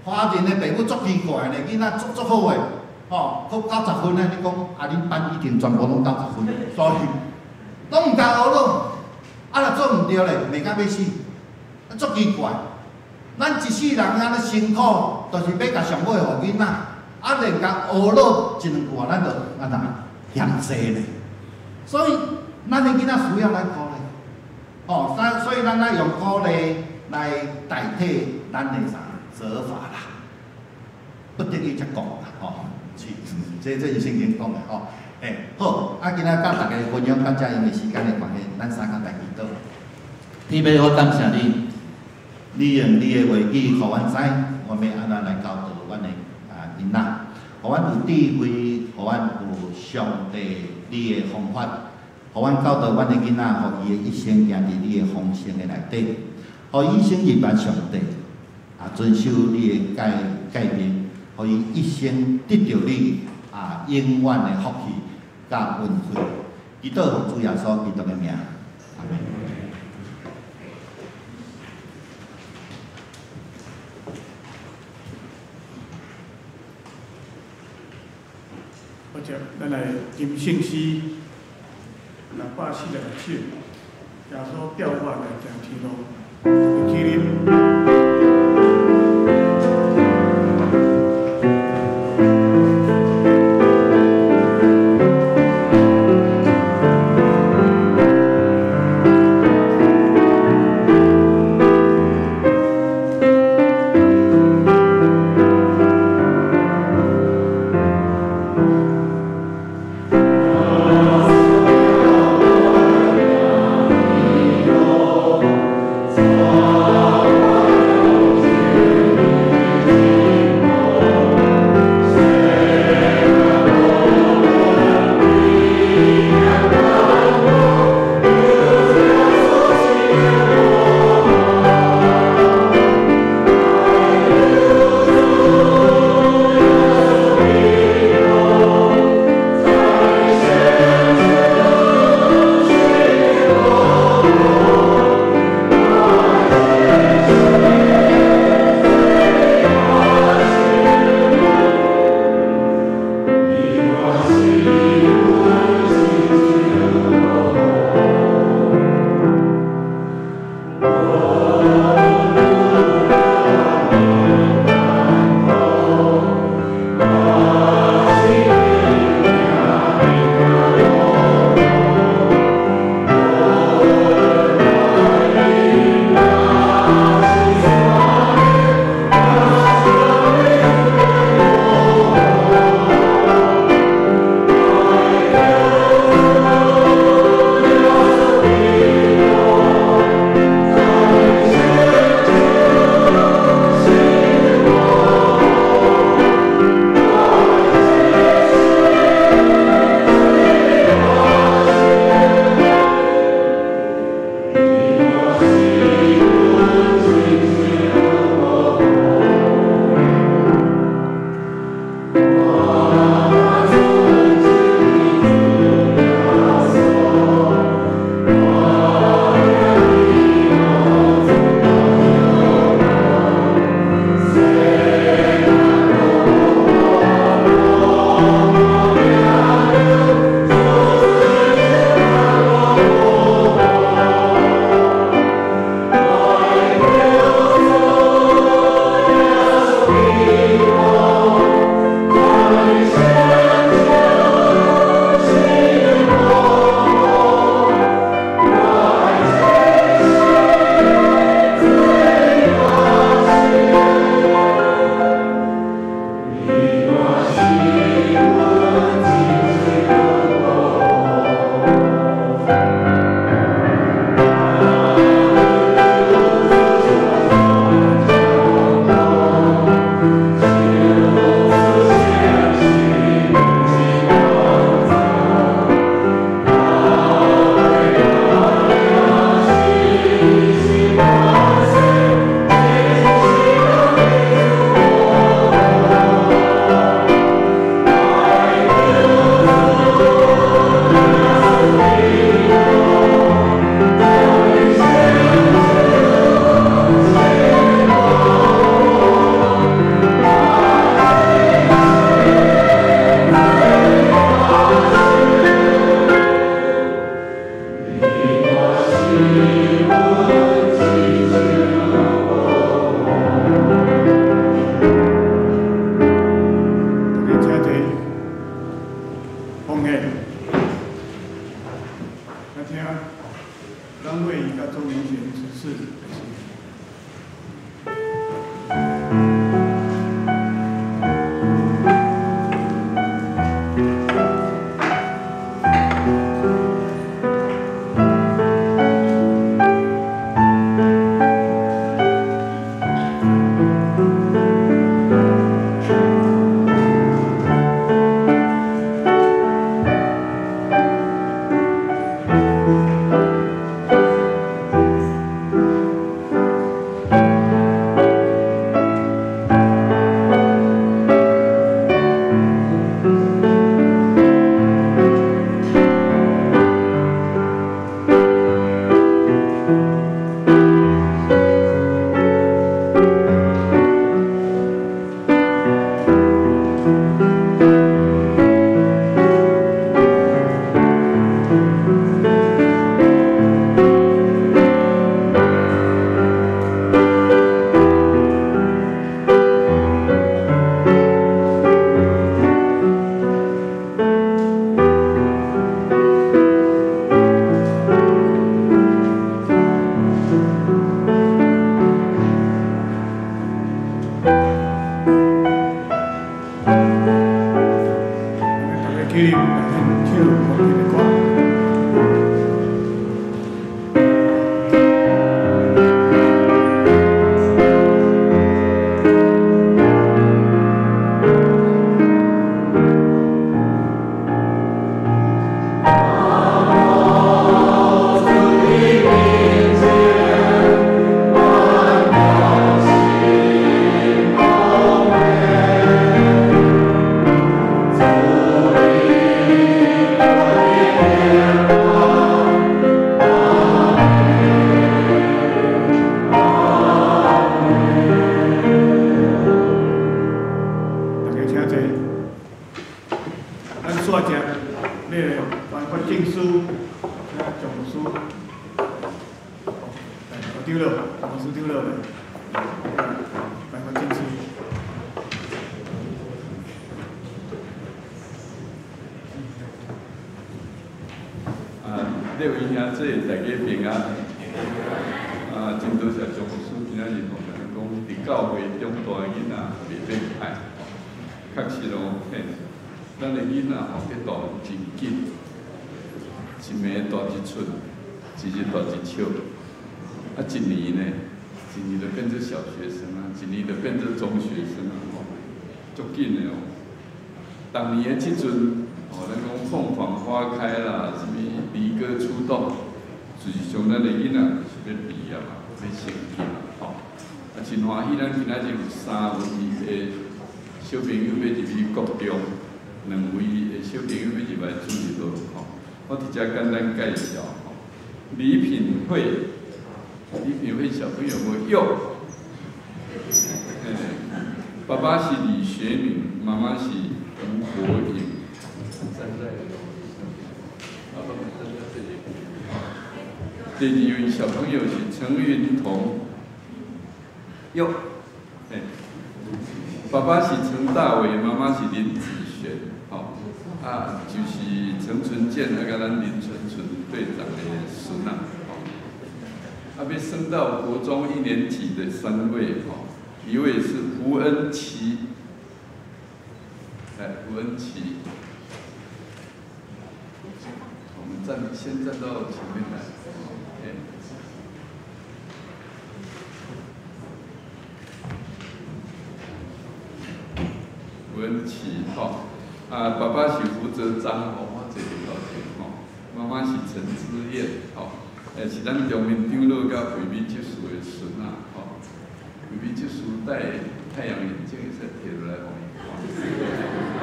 華人的爸母足奇怪呢，囡仔足足好的，吼，考90分呢，你講啊，恁班一定全部攏90分，所以攏毋共學咯。啊，若做毋著咧，罵甲欲死，啊，足奇怪。咱一世人按呢辛苦，就是欲共上好的予囡仔，啊，連共學落一兩句話，咱就按怎嫌濟咧。所以，咱的囡仔需要咱鼓勵，吼，所以咱愛用鼓勵來代替咱的啥責罰啦。不得已才講啦，吼，是，這是聖經講的吼。好，啊，今仔佮大家分享到遮，因為時間的關係，咱三工來祈禱。天父，我感謝你，你用你的話語，予阮知，我欲按怎來教導阮的囡仔，予阮有智慧，予阮有上帝你的方法，予阮教導阮的囡仔，予伊的一生行佇你的豐盛的內底，予伊一生認捌上帝，啊，遵守你的誡命，予伊一生得著你永遠的福氣佮恩惠。祈禱奉主耶穌基督的名，阿們。好，接咱來吟聖詩646首，耶穌帶我來行天路，起立。起立来献唱福音的歌。爸爸是李学敏，妈妈是吴国颖。站在，爸爸站在这里。第二位小朋友是陈云彤，哟，哎，爸爸是陈大伟，妈妈是林子璇，吼，啊，就是陈纯健啊，佮咱林纯纯队长的孙仔，吼，啊，欲升到国中一年级的三位，吼。一位是胡恩琪，来，胡恩琪，我们先站到前面来，哎，胡恩琪，吼，啊，爸爸是胡泽章，吼，我坐伫头前，吼，妈妈是陈之燕，吼，哎，是咱中民长老佮惠美执事的孙仔，吼。惠美执事戴太阳眼镜，会使提落来予伊看。好，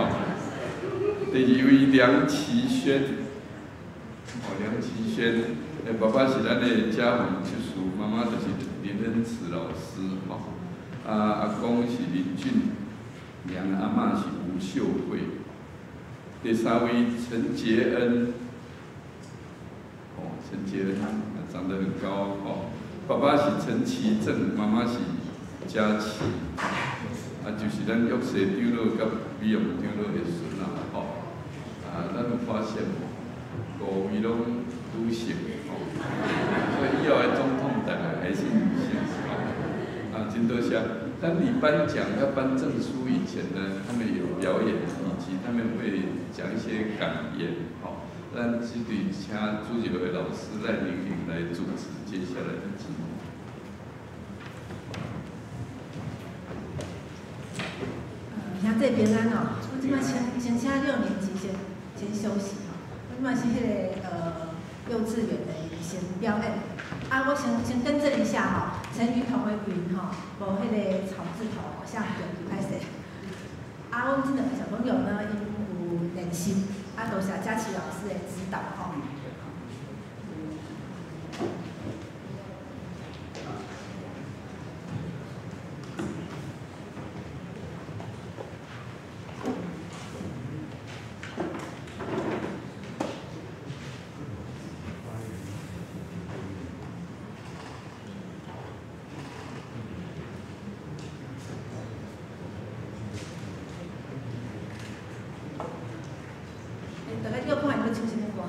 第二位梁启轩，哦，梁启轩，欸，爸爸是咱的嘉宏执事，妈妈就是林恩慈老师，吼，啊，阿公是林俊良，阿嬷是吴秀慧。第三位陈杰恩，哦，陈杰恩长得很高，哦，爸爸是陈其正，妈妈是佳琪，啊，就是咱玉蛇长老佮美容长老的孙仔，吼，啊，咱有发现无？五位拢女性，吼，所以以后的总统大概还是女性，吼，啊，真多谢。当你颁奖要颁证书以前呢，他们有表演，以及他们会讲一些感言，吼。咱这里请主持的老师赖玲玲来主持接下来的节目。兄弟平安哦，我这摆先请六年级先休息吼，我这摆是彼个幼稚园的先表演。啊，我先更正一下吼，陈云彤的云吼，无彼个草字头，写毋著，歹势。啊，阮这两个小朋友呢，𪜶有练习，啊，多谢佳琪老师的指导吼。大家叫看伊欲唱啥物歌？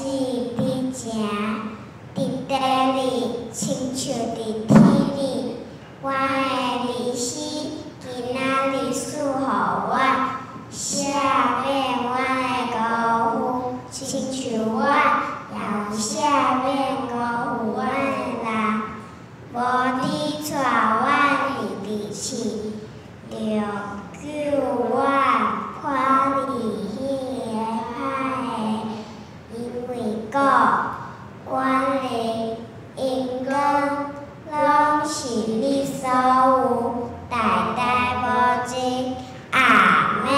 子伫行，伫地里，亲像伫天里。我的儿时今仔日赐予阮，赦免阮的辜负，亲像阮也有赦免辜负阮的人。无你带阮入试，著救阮脫離彼个歹的，因為國、權力、榮光，攏是你所有，代代無盡。阿們。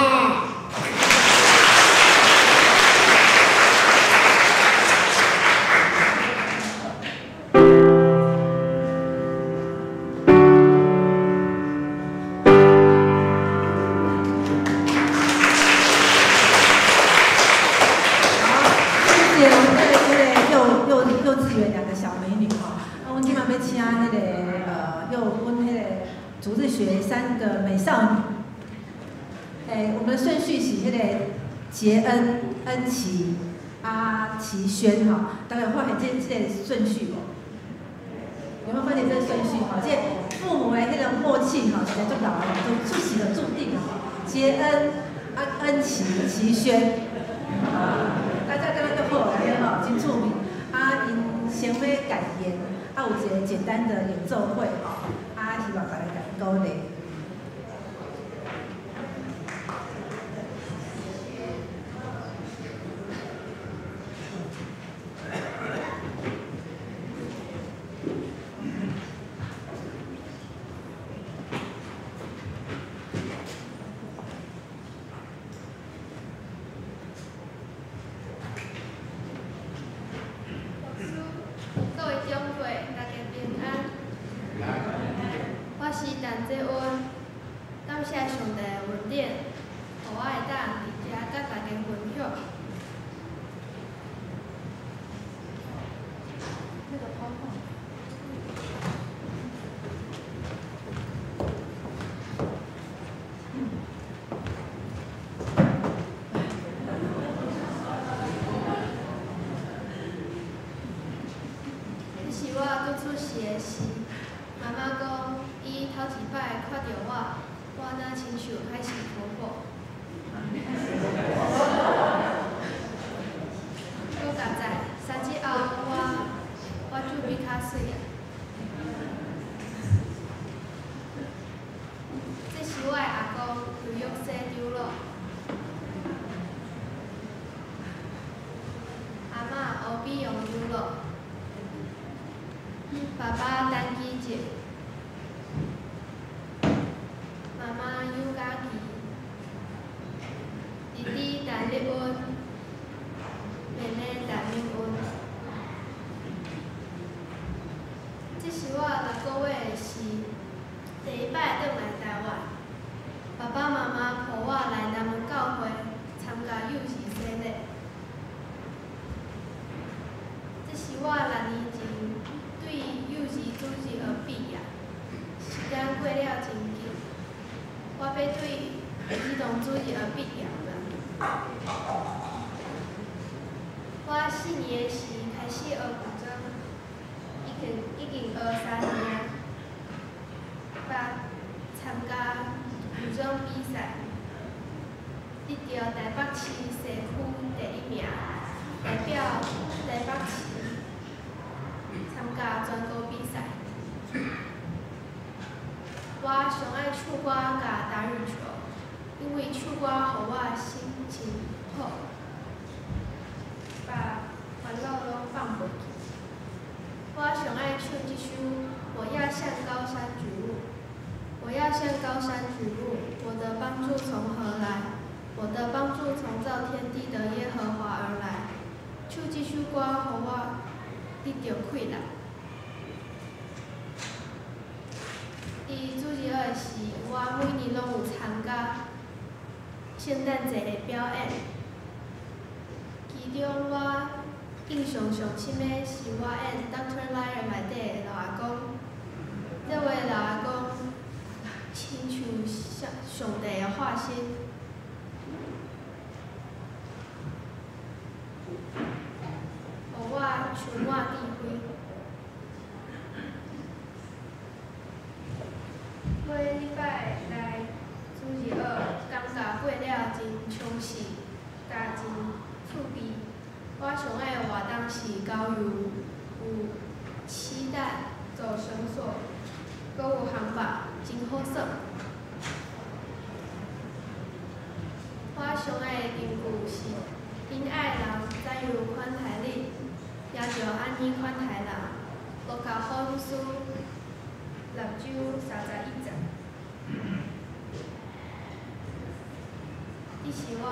好，謝謝阮的這个幼稚園兩個小美女吼。啊，阮這擺欲請彼个阮彼个主日學三個美少女。我們的順序是彼個傑恩、恩琪、阿齊軒吼。大家有發現這個順序無？有沒有發現這個順序？吼，這個父母的彼個默契吼，實在足老的，就出世就注定了吼。傑恩、啊恩琪、齊軒，啊，大家感覺足好，按呢吼，真趣味。啊，𪜶先欲感言，啊，有一個簡單的演奏會吼，啊，希望大家共𪜶鼓勵。各位長輩，大家平安。我是陳哲恩，感謝上帝的恩典，予我會當佇遮佮大家分享。那個 PowerPoint。這是我拄出世的時，媽媽講，伊頭一擺看著我，我若親像海市婆婆。閣加載，3日後我就變較媠啊。這是我的阿公劉玉生長老，阿嬤胡美容長老，爸爸陳基哲，媽媽尤嘉琪，弟弟陳立恩，妹妹陳明恩。這是我6個月時第一擺轉來台灣，爸爸媽媽抱我來南門教會參加幼兒洗禮。這是我6年前對幼兒主日學畢業，時間過了真緊，我欲對兒童主日學畢業啦。我4年時開始學古裝，已經學3年，捌參加古裝比賽，得著台北市西區第一名，代表台北市參加全國比賽。我上愛唱歌佮打羽球，因為唱歌予我心情好，把煩惱攏放袂記。我上愛唱這首《我要向高山舉目》。我要向高山舉目，我的幫助從何來？我的幫助從造天地的耶和華而來。唱這首歌，予我得著氣力。佇主日學時，我每年攏有參加聖誕節的表演。其中我印象上深的是我演《Doctor Liar》內底的老阿公。這位老阿公親像上帝的化身。充滿智慧。每禮拜來主日學，感覺過了真充實，佮真趣味。我上愛的活動是郊遊，有騎單、走繩索，閣有航吧，真好耍。我上愛的金句是：恁愛人怎樣款待你，也就按呢款待人。路加福音書6章31節。這是我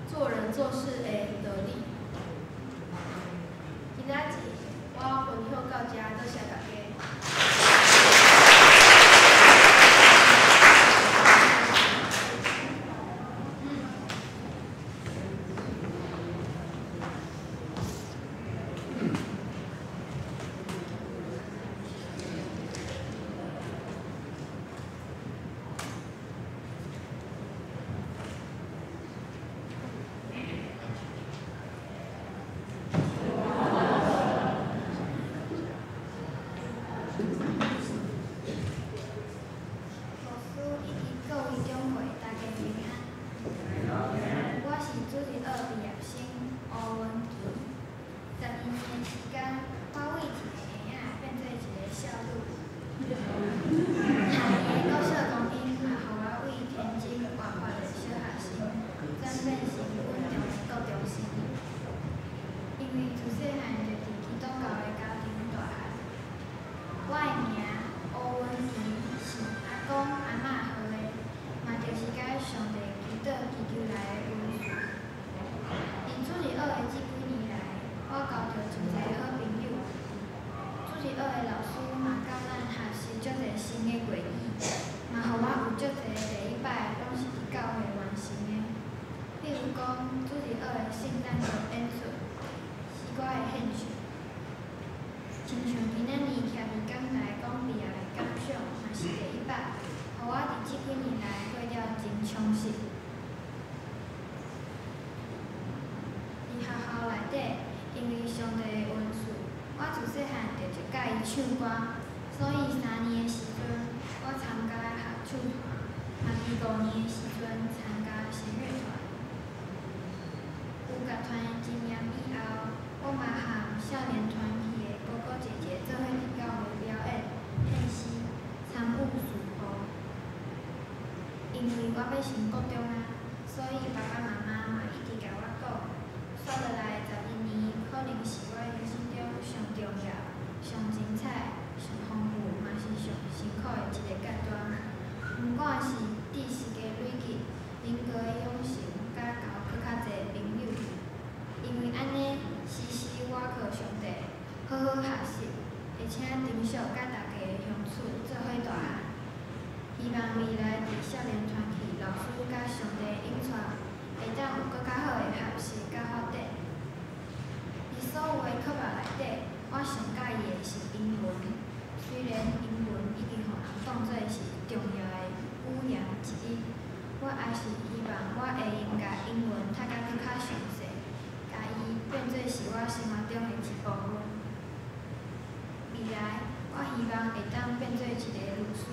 做人做事的道理。今仔日我分享到這，多謝大家。唱歌，所以3年的時陣，我參加合唱團，嘛佇5年的時陣參加弦樂團。有樂團的經驗以後，我嘛和少年團體的哥哥姐姐做伙佇教會表演、獻詩、參與事務。因為我欲升國中啊，所以爸爸媽媽嘛一直共我講，煞落來12年可能是我人生中上重要、上精彩、上豐富，嘛是上辛苦的一个階段。毋管是知識的累積、人格的養成，佮交閣較濟朋友，因為按呢，時時倚靠上帝，好好學習，而且珍惜佮大家的相處，做伙大漢。希望未來佇少年團體老師佮上帝引帶，會當有閣較好的學習佮發展。佇所有的科目內底，我上佮意的是英文，雖然英文已經予人當做是重要的語言之一，我還是希望我會用共英文讀甲閣較詳細，共伊變做是我生活中的一部分。未來，我希望會當變做一个律師，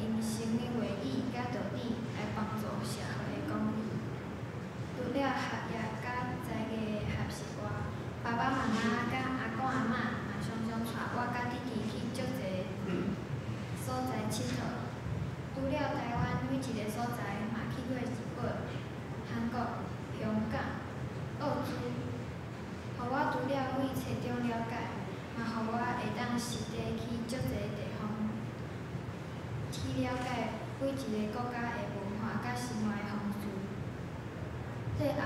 用神的話語佮道理來幫助社會的公義。除了學業佮才藝的學習外，爸爸媽媽佮阿公阿嬤嘛常常帶我佮弟弟去足濟所在𨑨迌。除了台灣，每一个所在嘛去過日本、韓國、香港、澳洲，予我除了對冊中了解，嘛予我會當實地去足濟地方，去了解每一个國家的文化佮生活的方式。最後，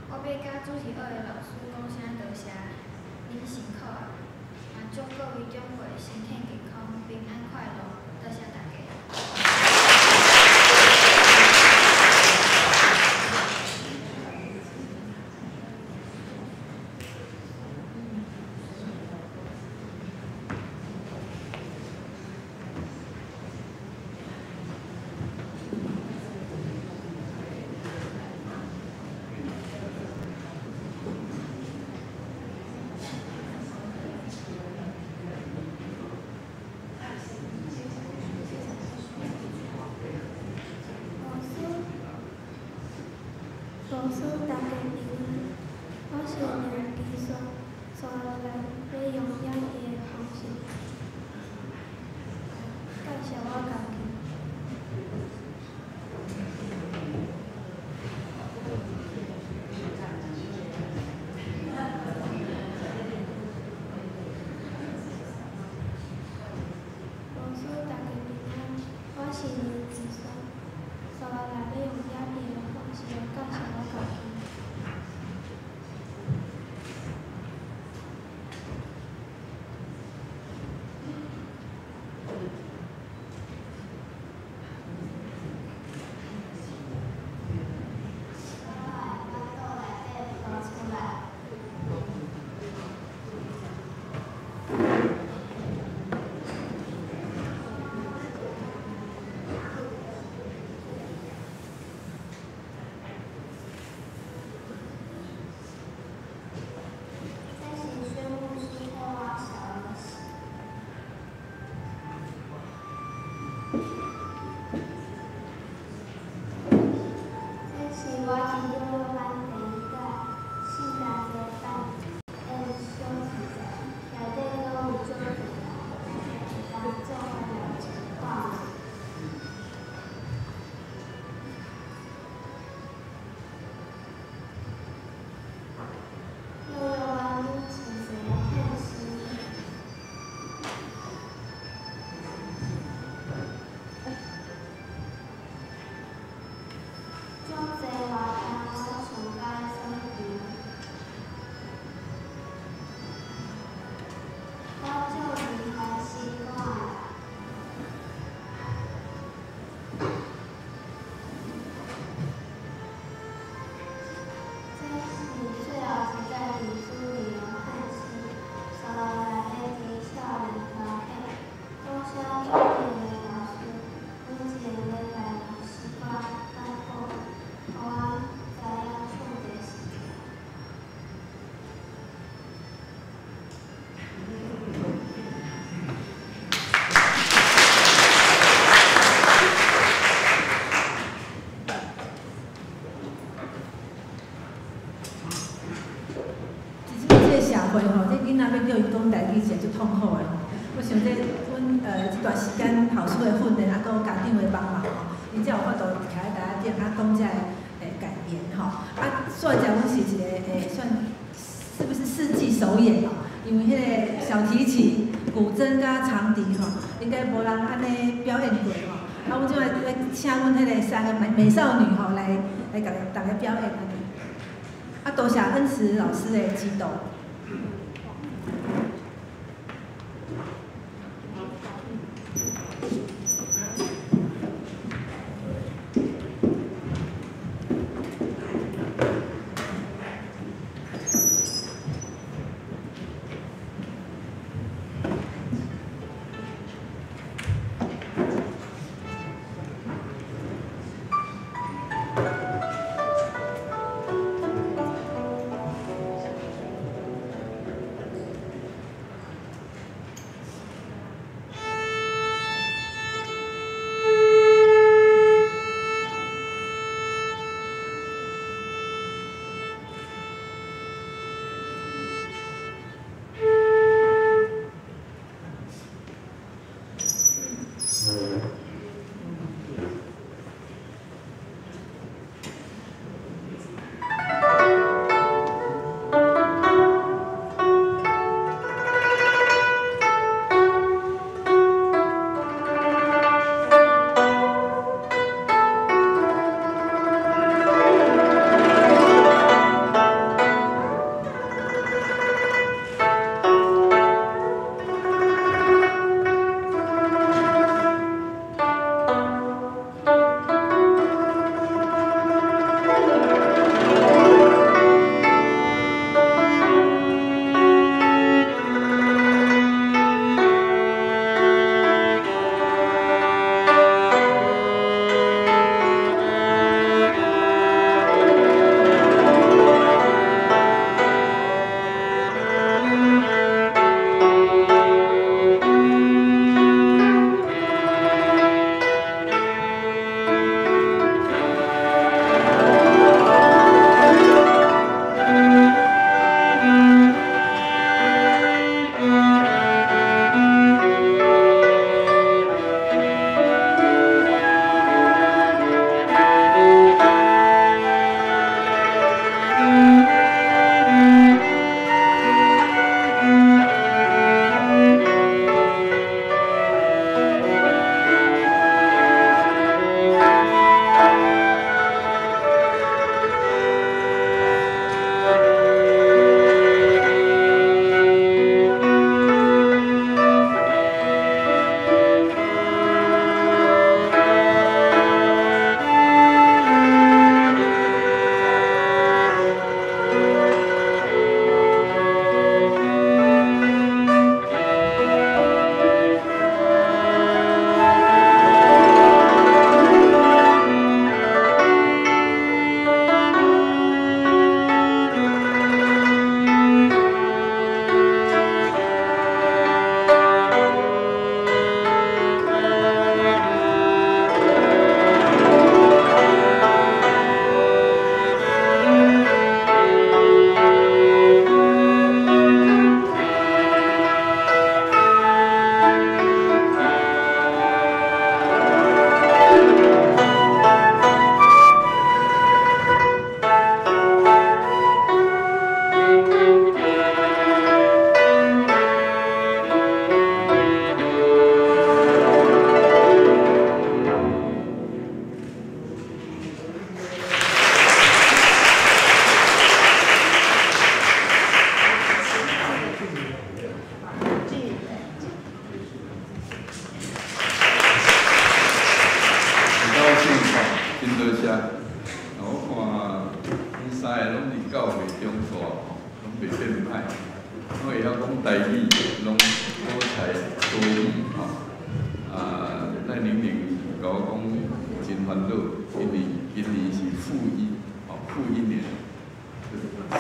我欲佮主日學的老師講聲多謝，恁辛苦啊！嘛祝各位長輩身體健康、平安快樂，多謝大家。師，大家平安。我是梁基山，煞落來欲用演繹的方式介紹我家己。老師，大家平安。我是梁基山，煞落來欲用演繹的方式來介紹我家己。我的腹肚內底吐出來。這是薛牧師替我小兒時。這是我佇幼幼班第一屆聖誕節版的小題材，內底閣有足濟人會當做伙來看。幼幼班有真濟獻詩。足濟活動我上喜歡耍球。我足厲害诗歌的。這是最後一屆李主任的獻詩，煞落來欲佇少年團體，多謝主任的老師，每一个禮拜用詩歌來予阮知影上帝實在。其實這个社會吼，這囡仔欲叫伊講台語是足痛苦的吼。我想這阮這段時間老師的訓練，啊，閣有家長的幫忙吼，伊才有法度徛佇台仔頂啊講這个感言吼。啊，煞者阮是一个算是不是世紀首演哦？因為彼個小提琴、古箏佮長笛吼，應該無人按呢表演過吼。啊，阮這擺欲請阮彼个三個美少女吼來共逐家表演按呢。啊，多謝恩慈老師的指導。我讲台语，拢多才多艺吼。啊，赖玲玲共我讲真烦恼，因为今年是负一，吼，负一年，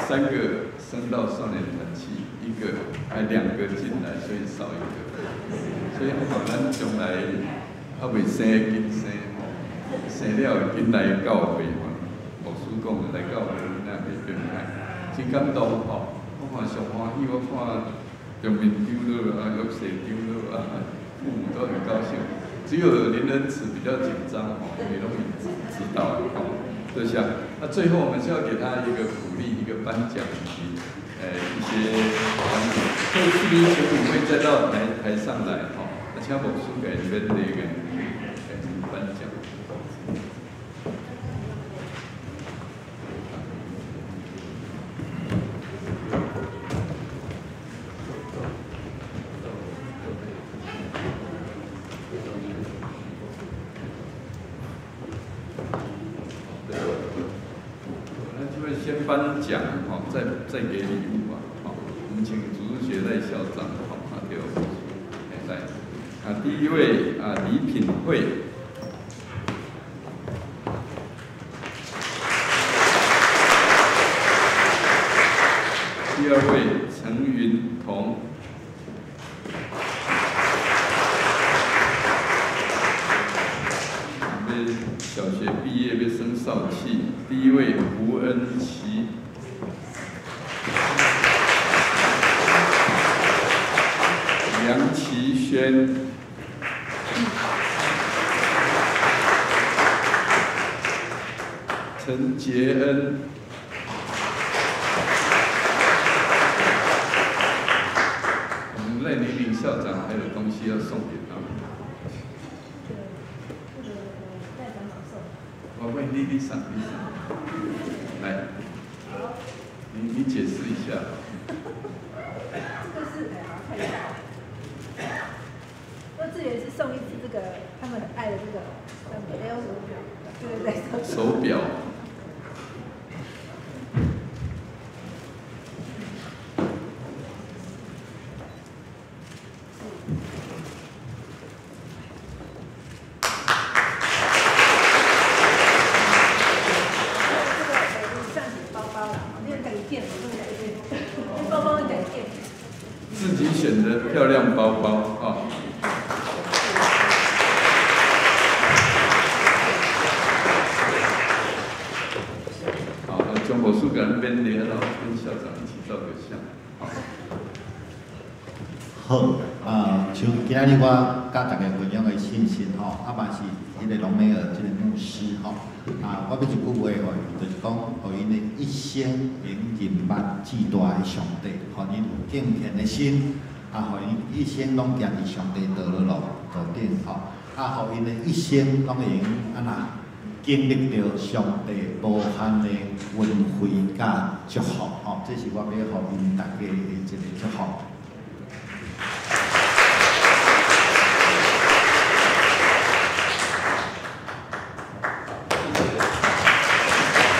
三个升到少年团去，一个还两个进来，所以少一个。所以吼，咱将来犹未生紧生吼，生了会紧来教会吼。牧师讲的来教会，咱也袂变歹，真感动吼。我看上欢喜，我看中面长老啊，玉社长老啊，父母都很高兴。只有林恩慈比较紧张吼，因为拢伊指导吼。多谢。那最后我们是要给他一个鼓励，一个颁奖以及一些奖品。所以这边请五位再到台上来吼，啊，请牧师给免礼给颁奖。先颁奖吼，再给礼物啊！好，我们请主日学赖校长，好，啊对，来，啊第一位啊李品慧，第二位陈云彤，准备小学毕业要升少契，第一位胡恩琪。梁其轩，陈杰恩，我们赖玲玲校长还有东西要送给他们。我问你，你上，你上，来，你解释一下。这个是哎，好看一下。幼稚园是送一只这个他们很爱的这个 L 手表，对对对，手表。这个上写包包啦，你自己捡，你包包你自己捡。自己选的漂亮包包啊。好，张博士跟免礼，然后跟校长一起照个相。好，啊，像今仔日我佮大家分享的信息吼，啊嘛是彼个龙美尔这个牧师吼，啊，我欲一句话予伊，就是讲，予𪜶的一生会用认捌至大的上帝，予𪜶有敬虔的心，啊，予𪜶一生拢行伫上帝道路路顶吼，啊，予𪜶的一生拢会用按怎经历著上帝无限的恩惠佮祝福吼，这是我欲予𪜶大家的一个祝福。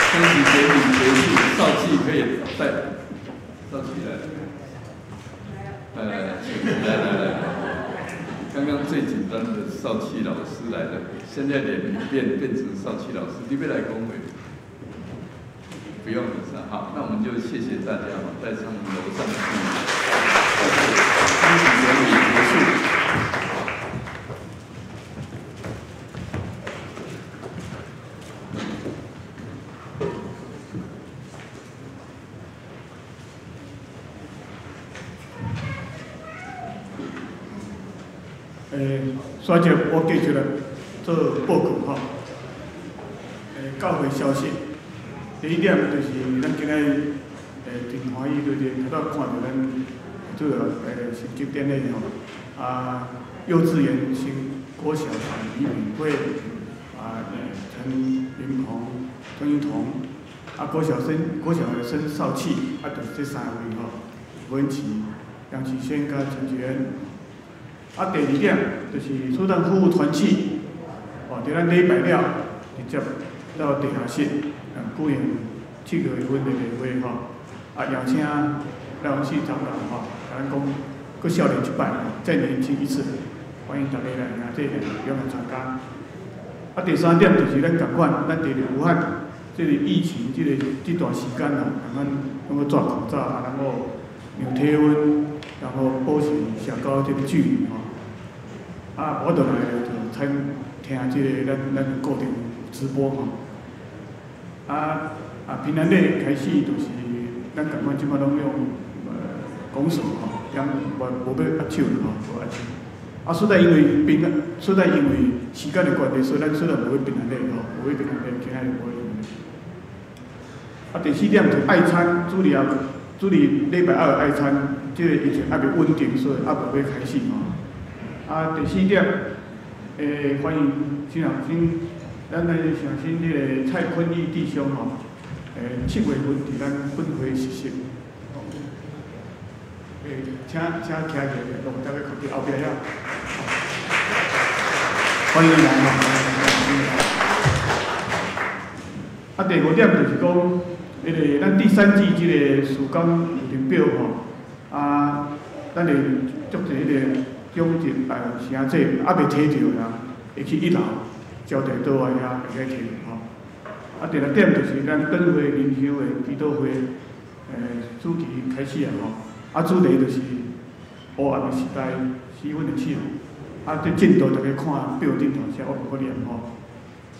升旗典礼结束，少气可以带少气来，来来来，来来来，刚刚最紧张的少气老师来了，现在脸变成少气老师，你别来恭维，不用了是吧？好，那我们就谢谢大家，带上楼上去，升旗典礼结束。煞接我继续来做报告吼。教会消息，第一点就是咱今日真欢喜，就是头拄看著咱做升级典礼吼。啊，幼稚园升国小李敏慧，啊，陈云鹏、陈云彤，啊，国小生国小的升少气，啊，就是这三位吼，文琪、杨启轩佮陈杰恩。啊，第二点就是苏丹夫妇团契，哦，伫咱礼拜了直接到地下室，举行7月份的例会吼，啊，邀请赖文熙长老吼，咱講閣少年一擺，再年輕一次，歡迎大家來兄弟來踴躍參加。啊，第三點就是咱仝款，咱佇咧武漢這个疫情這个這段時間啊，仝款攏閣戴口罩啊，然後量體溫，然後保持社交這个距離吼。啊，無法度來就參聽這个咱固定直播吼。啊，平安日開始就是咱仝款這擺攏用拱手吼，點無無欲握手吼，無握手。啊，實在因為平安，實在因為時間的關係，所以咱實在無欲平安日吼，無欲平安日，今仔日無欲平安日。啊，第四點就愛餐，主日主日禮拜二愛餐，這个疫情猶未穩定，所以猶無欲開始吼。啊，第四點，歡迎新人新，咱來上新這个蔡坤義弟兄吼，7月份佇咱本會實習。請徛起來，落大家看佇後壁遐。歡迎來吼。啊，第五點就是講，彼个咱第三季這个事工日程表吼，啊，咱會足濟彼个長者城者猶未提著的人，會去一樓招待桌仔遐會使提吼。啊，第六點就是咱燈會靈修的祈禱會，主題開始啊吼。啊，主題就是黑暗的時代，死阮的手。啊，這進度大家看表頂頭寫，我無閣念吼。啊，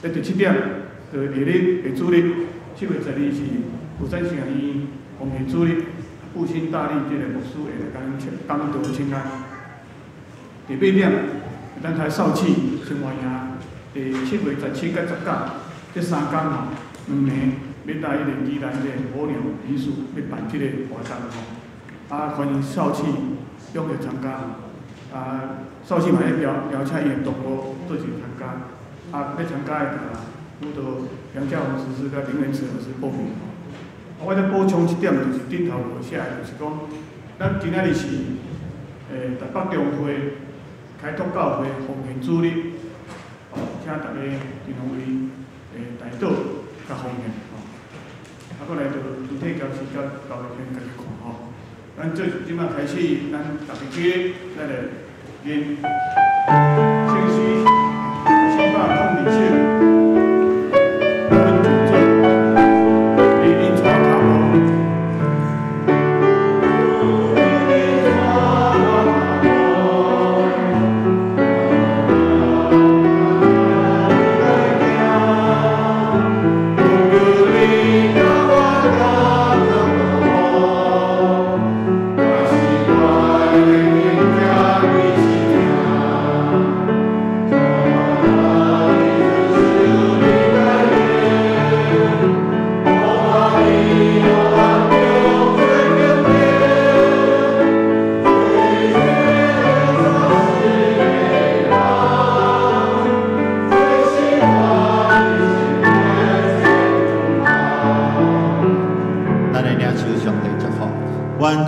第七點，就下日下主日，7月12是福山聖院奉獻主日，復興大利這个牧師會來共咱講道請安。第八點，咱台少氣生活營，第7月17佮19，這三工吼，兩暝欲來彼个宜蘭的火鳥民宿欲辦這个活動吼。啊，歡迎少氣踴躍參加。啊，少氣嘛會邀邀請伊的同學做齊參加。啊，欲參加的，輔導楊家宏牧師佮林元慈老師報名吼。啊，我再補充一點，就是頂頭無寫的，就是講，咱今仔日是台北中會開拓教會奉獻主日，哦，請大家盡量為代禱佮奉獻吼。啊，閣來就主體教師佮教會先家己看吼。咱這這擺開始，咱逐家起來，咱來念聖詩402首。阮就做你帶我跤步。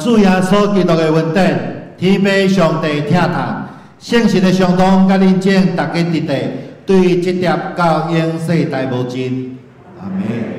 主耶穌基督的恩典，天父上帝疼痛，聖神的相通，佮恁眾逐家佇地，對這疊到永世代無盡。阿們。